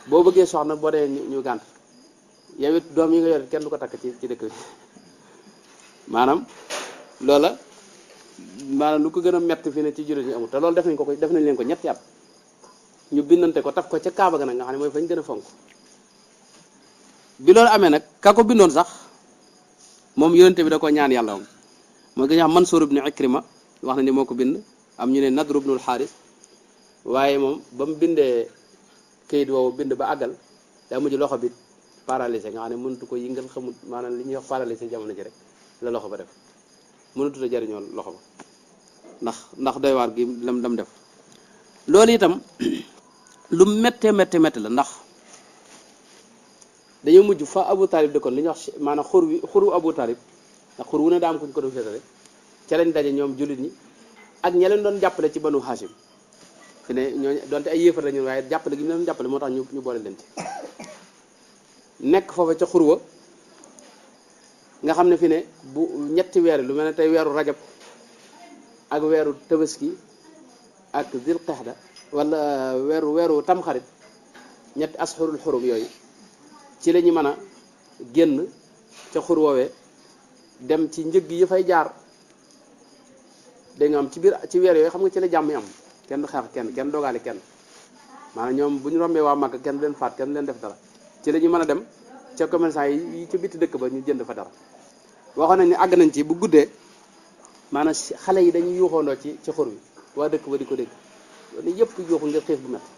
boo bëggee soxna boo dee ñu gànt, yow it doom yi nga yor kenn du ko takk ci dëkk bi. maanaam loola maanaam lu ko gën a metti fi ne ci jullit ñi amul te loolu def nañ leen ko ñetti at ñu bindante ko taf ko ca Kaaba ga nag nga xam ne mooy fañ gën a fonk. bi loolu amee nag ka ko bindoon sax moom yonente bi da ko ñaan yàlla moom mooy ki ñuy wax Mansuur ibn Ikrima wax na ni moo ko bind, am ñu ne Nadr ibnul Xaaris, waaye moom ba mu bindee kayit woowu bind ba àggal daa mujj loxo bi paralysé nga xam ne mënatu ko yëngal, xamul maanaam li ñuy wax paralysé jamono ji rek la loxo ba def, mënatu a jariñoo loxo ba ndax doy waar gi lam def. loolu itam lu méttee la ndax dañoo mujj fa Abu Talib dëkkoon li ñuy wax maanaam xuru Abu Talib ndax xur wu ne daa am kuñ ko doon féetale ca lañ daje ñoom jullit ñi ak ña leen doon jàppale ci banu Hashim fi ne ñooñu donte ay yéefar lañu waaye jàppale gi ñu leen jàppale moo tax ñu boole leen ci nekk foofa ca xurwa nga xam ne fi ne bu ñetti weer lu mel ne tey weeru rajab ak weeru tabaski ak zil qexda wala weeru tamxarit ñetti asxurul xurum yooyu ci la ñu mën a génn ca xur woowee dem ci njëg yi fay jaar dégg nga am ci weer yooyu xam nga ci la jàmm am kenn du xeex kenn dogaale kenn maanaam ñoom bu ñu rombee waa Makka kenn du leen faat kenn du leen def dara ci la ñu mën a dem ca commerçant yi ca bitti dëkk ba ñu jënd fa dara. waxoon nañ ne àgg nañ ci bu guddee maanaam xale yi dañuy yuuxoondoo ci xur wi waa dëkk ba di ko dégg loolu yëpp yuuxu ngir xiif bu métti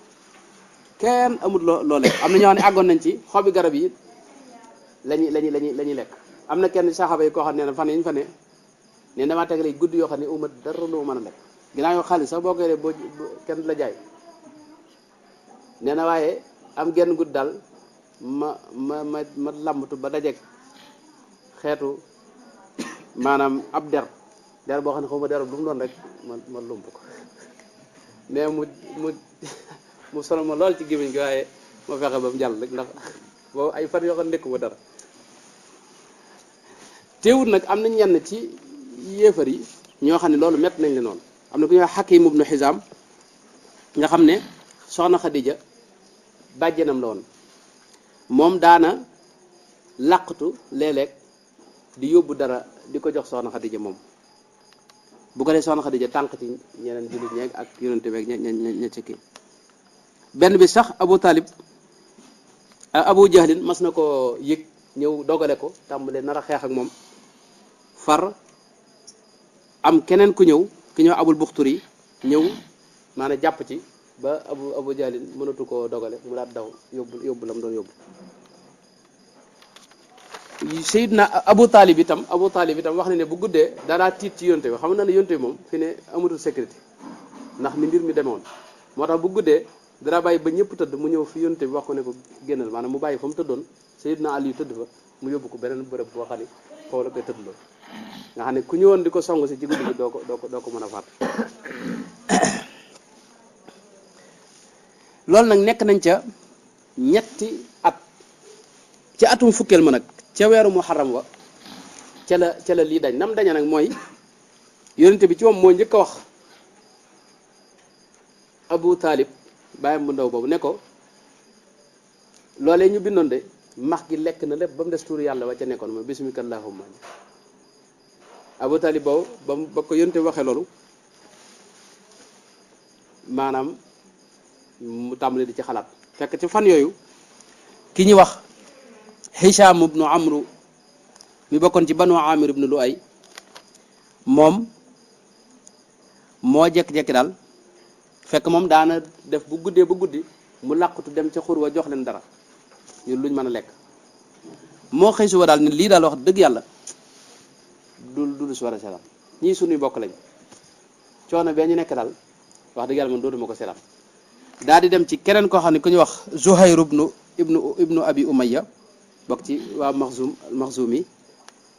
kenn amul loolee. am na ñoo xam ne àggoon nañ ci xobi garab yi lañuy lekk. am na kenn saxaaba yi koo xam ne fan yi ñu fa ne damaa tegale guddi yoo xam ne uma dara lu mën a lekk ginnaaw yoo xaalis sax boo koy def boo kenn du la jaay. nee na waaye am genn gudd daal ma lambatu ba dajeeg xeetu maanaam ab der boo xam ne xaw ma der bu mu doon rek ma lump ko mais mu solo ma lool ci gémmiñ gi waaye ma fexe ba mu jàll rek ndax boobu ay fan yoo xam ne nekkuma dara. teewul nag am na ñenn ci yéefar yi ñoo xam ne loolu métti nañ leen noonu. am na ku ñuy wax Hakim ibnu Hizam nga xam ne soxna Khadija bàjjenam la woon moom daana làqatu léeg-léeg di yóbbu dara di ko jox soxna Khadija moom bu ko dee soxna Khadija tànk ci ñeneen jullit ñeeg ak yonente beeg ña ci kii. benn bi sax Abu Jahlin mas na ko yëg ñëw dogale ko tàmbalee nar a xeex ak moom far am keneen ku ñëw ki ñëw Abul Buxturi ñëw maanaam jàpp ci ba Abu Jahlin mënatu koo dogale mu daal daw yóbbu la mu doon yóbbu. Seydina Abu Talib itam wax na ne bu guddee daraa tiit ci yonte bi xam na ne yonte bi moom fi ne amatul sécurité ndax ni mbir mi demewoon moo tax bu guddee dara bàyyi ba ñëpp tëdd mu ñëw fi yonte bi wax ko ne ko génnal maanaam mu bàyyi fa mu tëddoon Sayyidina Ali tëdd fa mu yóbbu ko beneen bërëb boo xam ne foofu la koy tëddloo nga xam ne ku ñëwoon di ko song si ci guddi gi doo ko mën a faat. loolu nag nekk nañ ca ñetti at ca atum fukkeel ma nag ca weeru muharram wa ca la lii dañ nam daña nag mooy yonente bi ci moom moo njëkk a wax Abu Talib bàyyam bu ndaw boobu ne ko loolee ñu bindoon de max gi lekk na lépp ba mu des tuur yàlla wa ca nekkoon mooy bismika allahumma. Abu Talib boobu ba ko yonente waxee loolu maanaam mu tàmbali di ci xalaat fekk ci fan yooyu ki ñuy wax Hisham ibnu Amru mi bokkoon ci banu Amir ibnu Luay moom moo jekki-jekki daal fekk moom daana def bu guddee ba guddi mu làqutu dem ca xur wa jox leen dara ñu luñ mën a lekk moo xëy suba daal ni lii daal wax dëgg yàlla du si war a seetaan ñii suñuy bokk lañ coono bee ñu nekk daal wax dëgg yàlla man dootuma ko seetaan daal di dem ci keneen koo xam ne ku ñuy wax Zuhayr ibnu Abi Umayya bokk ci waa Maxzum yi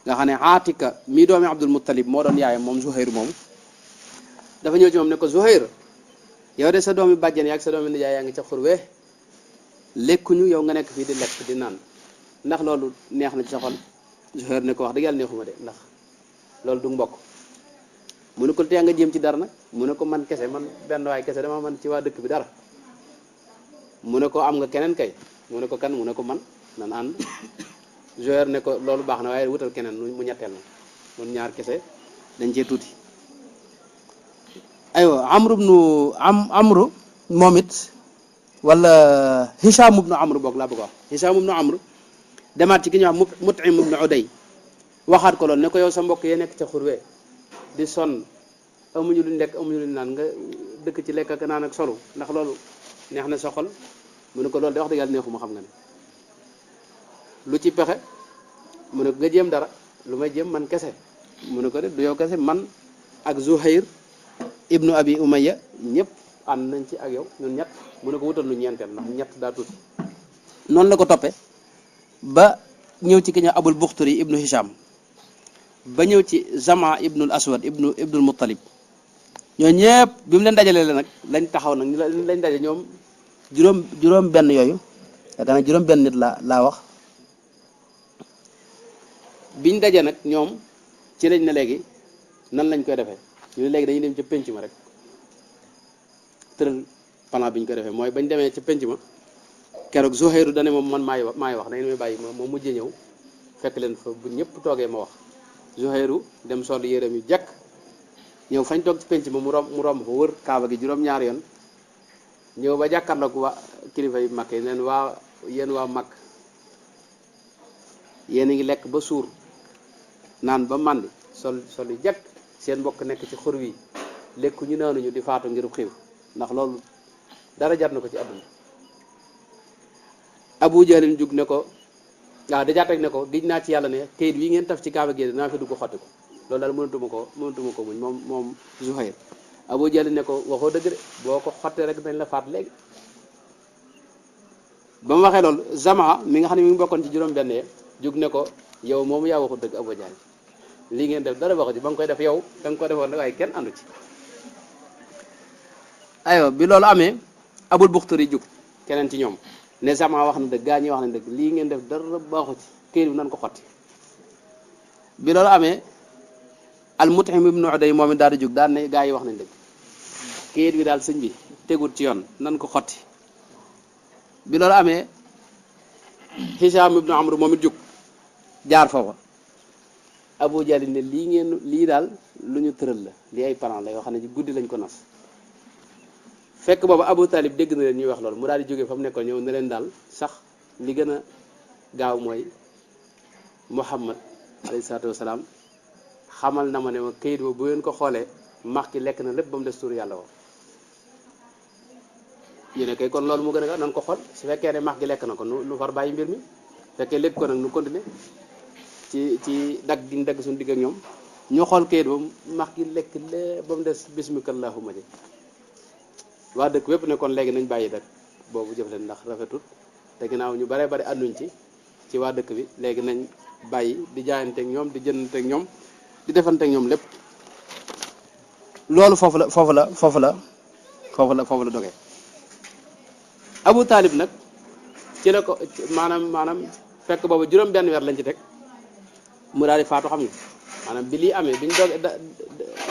nga xam ne Aatika mii doomi Abdul Muttalib moo doon yaayam moom Zuhayr moomu dafa ñëw ci moom ne ko Zuhayr yow de sa doomi bàjjen yaag sa doomi nijaay yaa ngi ca xurwe lekkuñu yow nga nekk fii di lekk di naan ndax loolu neex na ci sa xol Zuhayr ne ko wax dëgg yàlla neexuma de ndax loolu du mbokk mu ne ko tee nga jéem ci dara nag mu ne ko man kese man benn waay kese dama man ci waa dëkk bi dara mu ne ko am nga keneen kay mu ne ko kan mu ne ko man nan ànd Zuhayr ne ko loolu baax na waaye wutal keneen mu ñetteel na mun ñaar kese dañ cee tuuti aywa amru moom it wala Hisham ibnu Amr boog laa bëgg a wax Hisham ibnu Amr demaat ci ki ñuy wax Mut'im ibnu Uday waxaat ko loolu ne ko yow sa mbokk yee nekk ca xurwe di sonn amuñu luñ lekk amuñu luñ naan nga dëkk ci lekk ak naan ak solu ndax loolu neex na sa xol mu ne ko loolu de wax dëgg yàlla neexuma xam nga ne lu ci pexe mu ne ko nga jéem dara lu may jéem man kese mu ne ko de du yow kese man ak Zuhayr ibnu Abi Umayya ñëpp ànd nañ ci ak yow ñun ñett mu ne ko wutal lu ñeenteel ndax ñett daa tuuti noonu la ko toppe ba ñëw ci ki ñëw Abul Buxturi ibnu Hisham ba ñëw ci Zama ibnul Aswad ibnul Muttalib ñoo ñëpp bi mu leen dajalee la nag lañ taxaw nag lañ daje ñoom juróom benn yooyu daanaka juróom benn nit laa wax biñ daje nag ñoom ci lañ ne léegi nan lañ koy defee ñu ne léegi dañuy dem ca penc ma rek tëral plan bi ñu koy defee mooy bañ demee ca penc ma keroog Zuhayru dane moom man maay wax da ngeen may bàyyi moom mujjee ñëw fekk leen fa bu ñëpp toogee ma wax Zuhayru dem sol yéreem yu jekk ñëw fañ toog ci penc ma mu romb fa wër kaaba gi juróom-ñaari yoon ñëw ba jàkkaarloog waa kilifa yu mag yi neen yéen waa mag yéen a ngi lekk ba suur naan ba màndi sol yu jekk seen mbokk nekk ci xur wi lekku ñu naanuñu di faatu ngir xiif ndax loolu dara jar na ko ci àdduna Abu Jahlin jug ne ko waaw dajaa teg ne ko gij naa ci yàlla ne kayit wi ngeen taf ci kaaba gi dinaa fi dugg xotti ko loolu daal mënatuma ko muñ moom Zuhayr Abu Jahlin ne ko waxoo dëgg de boo ko xottee rek dañ la faat léegi ba mu waxee loolu Zama mi nga xam ne mi ngi bokkoon ci juróom benn jug ne ko yow moomu yaa waxu dëgg Abu Jahlin lii ngeen def dara waxu ci ba nga koy def yow da nga ko defoon waaye kenn àndu ci aywa bi loolu amee Abul Buxtari jug keneen ci ñoom ne Zama wax na dëgg gaa ñi wax na dëgg lii ngeen def dara baaxu ci këyit bi nan ko xotti bi loolu amee al Mut'im ibnu Uday moom it daal di jug daal ne gaa yi wax nañ dëgg këyit bi daal sëñ bi tegul ci yoon nan ko xotti bi loolu amee Hisham ibnu Amr moom it jug jaar foofa Abu Jahl ne lii daal lu ñu tëral la lii ay plan la yoo xam ne ci guddi lañ ko nas fekk boobu Abu Talib dégg na leen ñuy wax loolu mu daal di jógee fa mu nekkoon ñëw ne leen daal sax li gën a gaaw mooy Muhammad alayhi salaatu wasalaam xamal na ma ne ma këyit ba bu ngeen ko xoolee max ki lekk na lépp ba mu des tur yàlla woo ñu ne kay kon loolu mu gën a gaaw nan ko xool su fekkee ne max gi lekk na ko nu far bàyyi mbir mi fekkee lépp ko nag nu continuer ci dagg gi dagg suñu digg ak ñoom ñu xool këyit ba max gi lekk lépp ba mu des bismika allahumma ji waa dëkk wépp ne kon léegi nañ bàyyi rek boobu jëf leen ndax rafetut te ginnaaw ñu bare bari ànduñ ci waa dëkk bi léegi nañ bàyyi di jaayanteeg ñoom di jëndanteeg ñoom di defanteeg ñoom lépp. loolu foofu la dogee. Abu Talib nag ci la ko maanaam fekk boobu juróom benn weer lañ ci teg mu daal di faatu xam nga maanaam bi lii amee biñ doog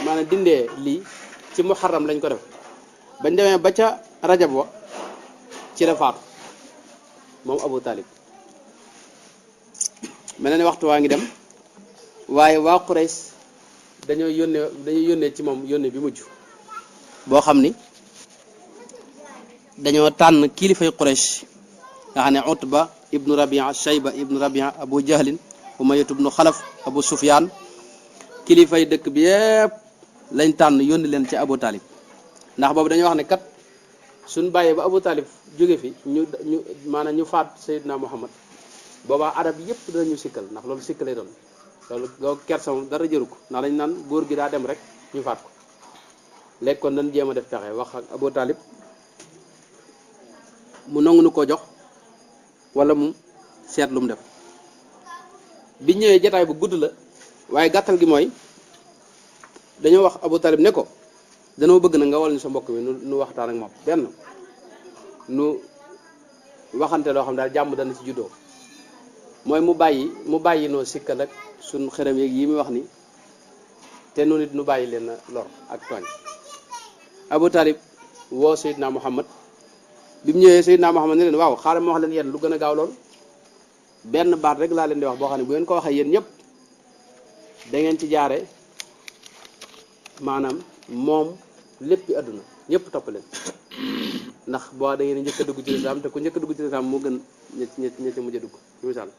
maanaam dindee lii ci muharram lañ ko def bañ demee ba ca rajab wa ci la faatu moom Abu Talib. mel na ne waxtu waa ngi dem waaye waa Quraysh dañoo yónnee ci moom yónnee bi mujj boo xam ni dañoo tànn kilifay Quraysh nga xam ne Utba ibnu Rabia Shayba ibnu Rabia Abu Jahlin Umayyatu ibnu Xalaf Abu Sufyaan kilifay dëkk bi yépp lañ tànn yónni leen ci Abu Talib ndax boobu dañoo wax ne kat suñ bàyyee ba Abu Talib jóge fi maanaam ñu faat Seydina Muhammad boobaa arab yépp danañu sikkal ndax loolu sikkalee doon loolu kersa moom dara jëru ko ndax dañ naan góor gi daa dem rek ñu faat ko léegi kon dañ jéem a def pexe wax ak Abu Talib mu nangu nu ko jox wala mu seet lu mu def bi ñëwee jataay bu gudd la waaye gàttal gi mooy dañoo wax Abu Talib ne ko danoo bëgg na nga wal ñu sa mbokk mi nu waxtaan ak moom benn nu waxante loo xam daal jàmm dana ci juddoo mooy mu bàyyi noo sikkal ak suñ xërëm yeeg yi muy wax ni te nu nit nu bàyyi leen lor ak tooñ. Abu Talib woo Seydina Muhammad bi mu ñëwee Seydina Muhammad ne leen waaw xaaral ma wax leen yéen lu gën a gaaw lool benn baat rek laa leen di wax boo xam ne bu ngeen ko waxee yéen ñëpp da ngeen ci jaare maanaam moom léppi àdduna ñëpp topp leen ndax boo da ngeen njëkk a dugg ci lislaam te ku njëkk a dugg ci lislaam moo gën ñetti mujj a dugg ci misaal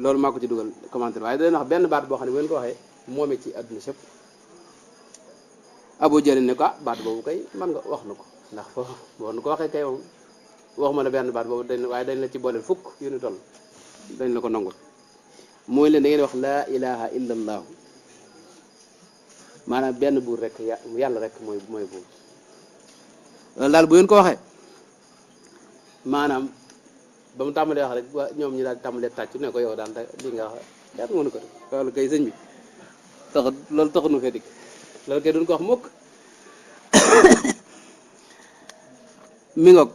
loolu maa ko ci dugal commentaire waaye da leen wax benn baat boo xam ne bu ngeen ko waxee moomee ci àdduna sépp. Abu Jahl ne ko baat boobu kay man nga wax na ko ndax foofu boo nu ko waxee kay moom waxuma la benn baat boobu waaye dañ la ci booleel fukk yu ni toll dañ la ko nangul mooy leen da ngeen wax laa ilaha illa allahu maanaam benn buur rek yàlla rek mooy buur loolu daal bu ngeen ko waxee maanaam ba mu tàmbalee wax rek ñoom ñi daal tàmbalee tàcc ne ko yow daal li nga wax kenn mënu ko def loolu kay sëñ bi loolu taxunu fee dikk loolu kay duñ ko wax mukk mi ngoog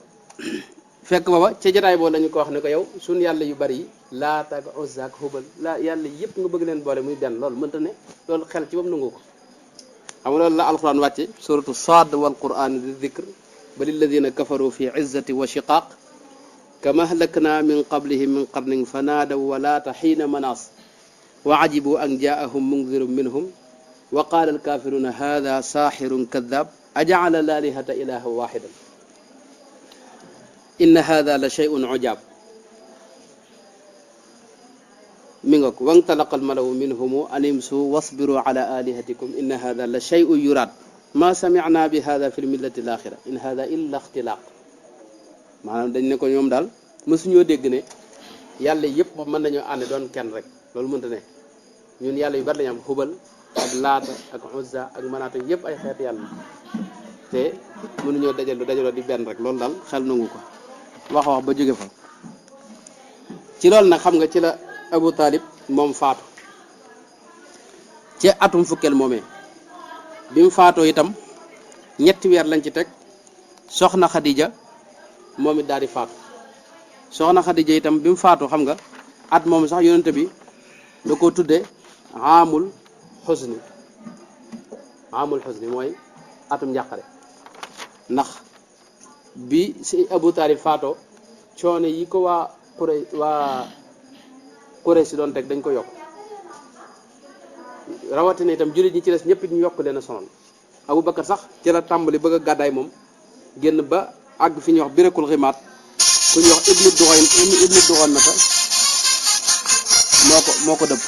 fekk booba ca jotaay boobu lañu ko wax ne ko yow suñ yàlla yu bari yi Laata ak Uzza ak Hubal la yàlla yëpp nga bëgg leen boole muy benn loolu mënta ne loolu xel ci bam nangu ko xam nga loolu la alquran wàcce suratu Saad wal quran di dhikr bal alladina kafaru fi izzati wa shiqaq kama ahlakna min qablihim min qarnin fanaadaw wa laata xiina manaas wa ajibu an jaahum mundirun minhum wa qaala alkafiruna hada saaxirun kadab ajacala lalihata ilaha waxidan inna hada la shay'un ujaab mi nga ko wantalaqa almalawu minhumu an imsu wasbiru ala alihatikum inna hada la shay'un yuraad ma samicna bi hada fi lmillati alaxira in hada illa ixtilaaq maanaam dañ ne ko ñoom daal mësuñoo dégg ne yàlla yëpp moom mën nañoo ànd doon kenn rek loolu mënta ne ñun yàlla yu bari lañu am Hubal ak Laata ak Uzza ak Manaata yëpp ay xeet yàlla te mënuñoo dajaloo di benn rek loolu daal xel nangu ko wax ba jóge fa ci loolu nag xam nga ci la Abu Talib moom faatu ci atum fukkeel moomee bi mu faatoo itam ñetti weer lañ ci teg soxna Khadija moom it daal di faatu soxna Khadija itam bi mu faatu xam nga at moom sax yonente bi da ko tudde amul xusni mooy atum njàqare ndax bi si Abu Talib faatoo coono yi ko waa Quraysh doon teg dañ ko yokk rawatina itam jullit ñi ci des ñëpp ñu yokk leen a sonal Abu Bakar sax ci la tàmbali bëgg a gàddaay moom génn ba àgg fi ñuy wax birakul ximaat ku ñuy wax ibnu duxoon nata moo ko dëpp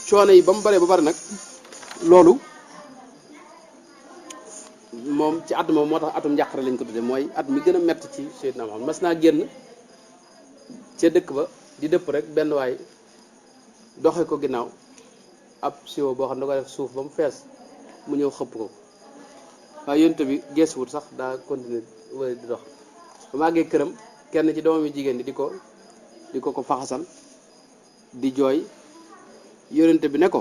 coono yi ba mu bare ba bare nag loolu moom ci at moom moo tax atum njàqare lañ ko tudde mooy at mi gën a metti ci Seydina Muhammad mas naa génn ca dëkk ba di dëpp rek benn waay doxe ko ginnaaw ab siwo boo xam ne da ko def suuf ba mu fees mu ñëw xëpp ko waaye yonent bi geesuwut sax daa continuer wala di dox ba màggee këram kenn ci doomam yi jigéen di ko faxasal di jooy yonent bi ne ko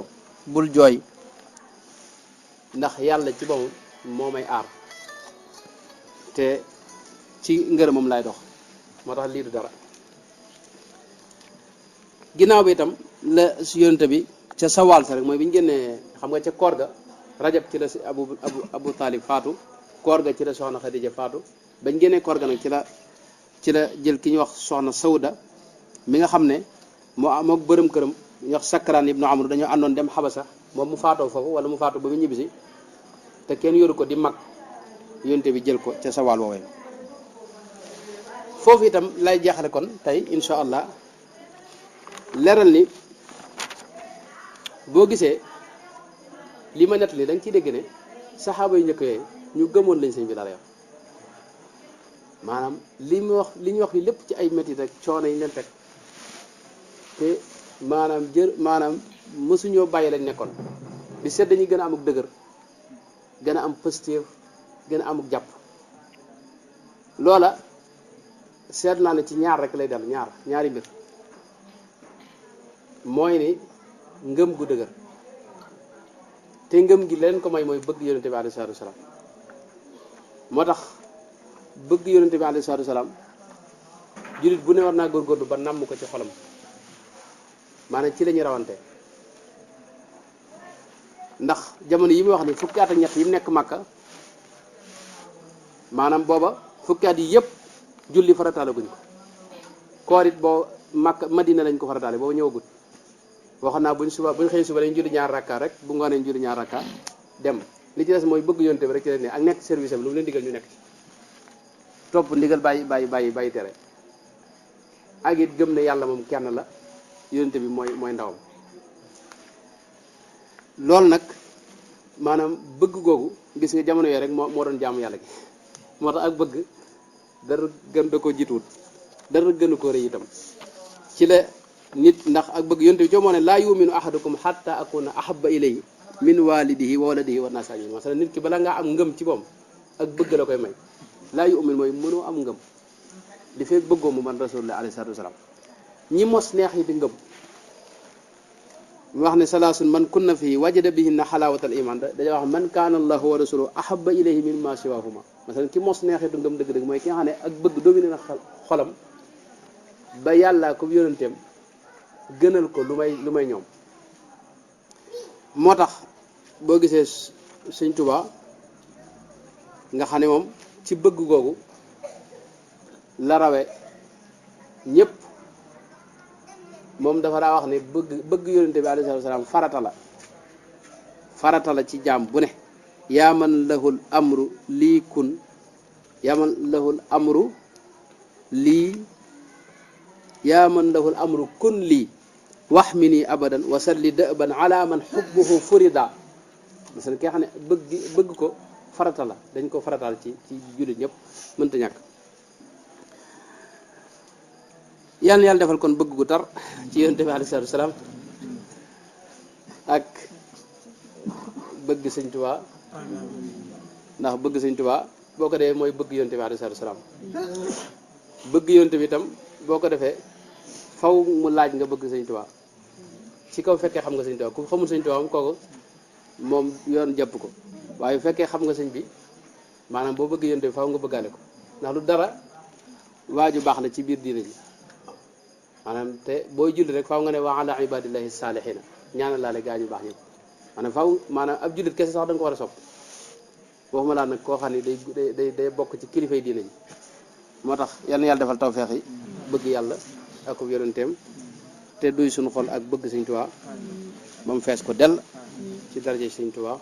bul jooy ndax yàlla ci boppam moo may aar te ci ngërëmam lay dox moo tax lii du dara ginnaaw bi itam la yonent bi ca sawaal sa rek mooy bi ñu génnee xam nga ca koor ga rajab ci la si abu taalib faatu koor ga ci la soxna Xadija faatu bañ génnee koor ga nag ci la jël ki ñuy wax soxna Sawda mi nga xam ne moo bërëm këram ñu wax Sakraan ibnu Amru dañoo àndoon dem Xabasa moom mu faatoo foofu wala mu faatu ba mu ñibbisi te kenn yoru ko di mag yonent bi jël ko ca sawaal woowee foofu itam lay jeexale kon tey insha allah leeral ni boo gisee li ma nett li da nga ciy dégg ne saxaaba yu njëkk yooyu ñu gëmoon lañ sëñ bi dara yow maanaam li ñu wax li lépp ci ay métit rek coono yi leen teg te maanaam mësuñoo bàyyi lañ nekkoon bi seet dañuy gën a amuk dëgër gën a am positif gën a amuk jàpp loola seet naa ne ci ñaar rek lay dal ñaari mbir mooy ni ngëm gu dëgër te ngëm gi leen ko may mooy bëgg yonente bi alayhi salaatu wasalaam moo tax bëgg yonente bi alayhi salaatu wasalaam jullit bu ne war naa góorgóorlu ba namm ko ci xolam maanaam ci la ñuy rawante ndax jamono yi muy wax ni fukki at ak ñett yi mu nekk Makka maanaam booba fukki at yi yëpp julli farataale guñ ko koor it boo Makka Madina lañ ko farataale booba ñëwagut waxoon naa buñ xëy suba dañ julli ñaar rakka rek bu ngoonee julli ñaar rakka dem li ci des mooy bëgg yonte bi rek ci leen ne ak nekk service am lu mu leen digal ñu nekk ci topp ndigal bàyyi tere ak it gëm ne yàlla moom kenn la yonte bi mooy ndawam loolu nag maanaam bëgg googu gis nga jamono yooyu rek moo doon jaamu yàlla gi moo tax ak bëgg dara gën da ko jiituwut dara gënu ko rëy itam ci la nit ndax ak bëgg yonte bi moo ne laa yuminu ahadukum hatta akuna ahabba ilayhi min walidihi wa waladihi wa naasi ajmain masala nit ki bala ngaa am ngëm ci moom ak bëgg la koy may laa yumin mooy mënoo am ngëm li fekk bëggoo mu man rasulullah alayhi salatu wasalaam ñi mos neex yi di ngëm mu wax ne salaasun man kunna fii wajada bihinna xalaawatal iman dañoo wax man kaana allahu wa rasuluhu ahabba ilayhi min ma siwahuma masala ki mos neexitu ngëm dëgg-dëgg mooy ki nga xam ne ak bëgg dominé na xolam ba yàlla ko yonenteem gënal ko lu may ñoom moo tax boo gisee sëñ Tuubaa nga xam ne moom ci bëgg googu la rawe ñëpp moom dafa daa wax ne bëgg yonente bi alayhi salaam farata la ci jaam bu ne yaa man lahul amru lii kun yaa man lahul amru lii yaa man lahul amru kun lii wax mi nii abadan wasalli dëban ala man xubbuhu furida parce que ki nga xam ne bëgg ko farata la dañ ko farataal ci jullit ñëpp mënta ñàkk yàlla na yàlla defal kon bëgg gu tar ci yonent bi alayhi salaatu wasalaam ak bëgg sëñ Tuubaa ndax bëgg sëñ Tuubaa boo ko defee mooy bëgg yonent bi alayhi salaatu wasalaam bëgg yonent bi itam boo ko defee faw mu laaj nga bëgg sëñ Tuubaa ci kaw fekkee xam nga sëñ Tuubaa ku xamul sëñ Tuubaa moom kooku moom yoon jàpp ko waaye bu fekkee xam nga sëñ bi maanaam boo bëgg yonent bi faw nga bëggaale ko ndax lu dara waaju baax la ci biir diine ji maanaam te booy julli rek faaw nga ne wa ala ibadillahi salihina ñaanal laale gaa ñu baax ñëpp maanaam faaw maanaam ab jullit kese sax da nga ko war a sopp waxuma laa nag koo xam ne day bokk ci kilifay diine ji moo tax yal na yàlla defal tawfeex yi bëgg yàlla ak yonenteem te duy suñu xol ak bëgg Sëñ Tuubaa ba mu fees ko dell ci daraje Sëñ Tuubaa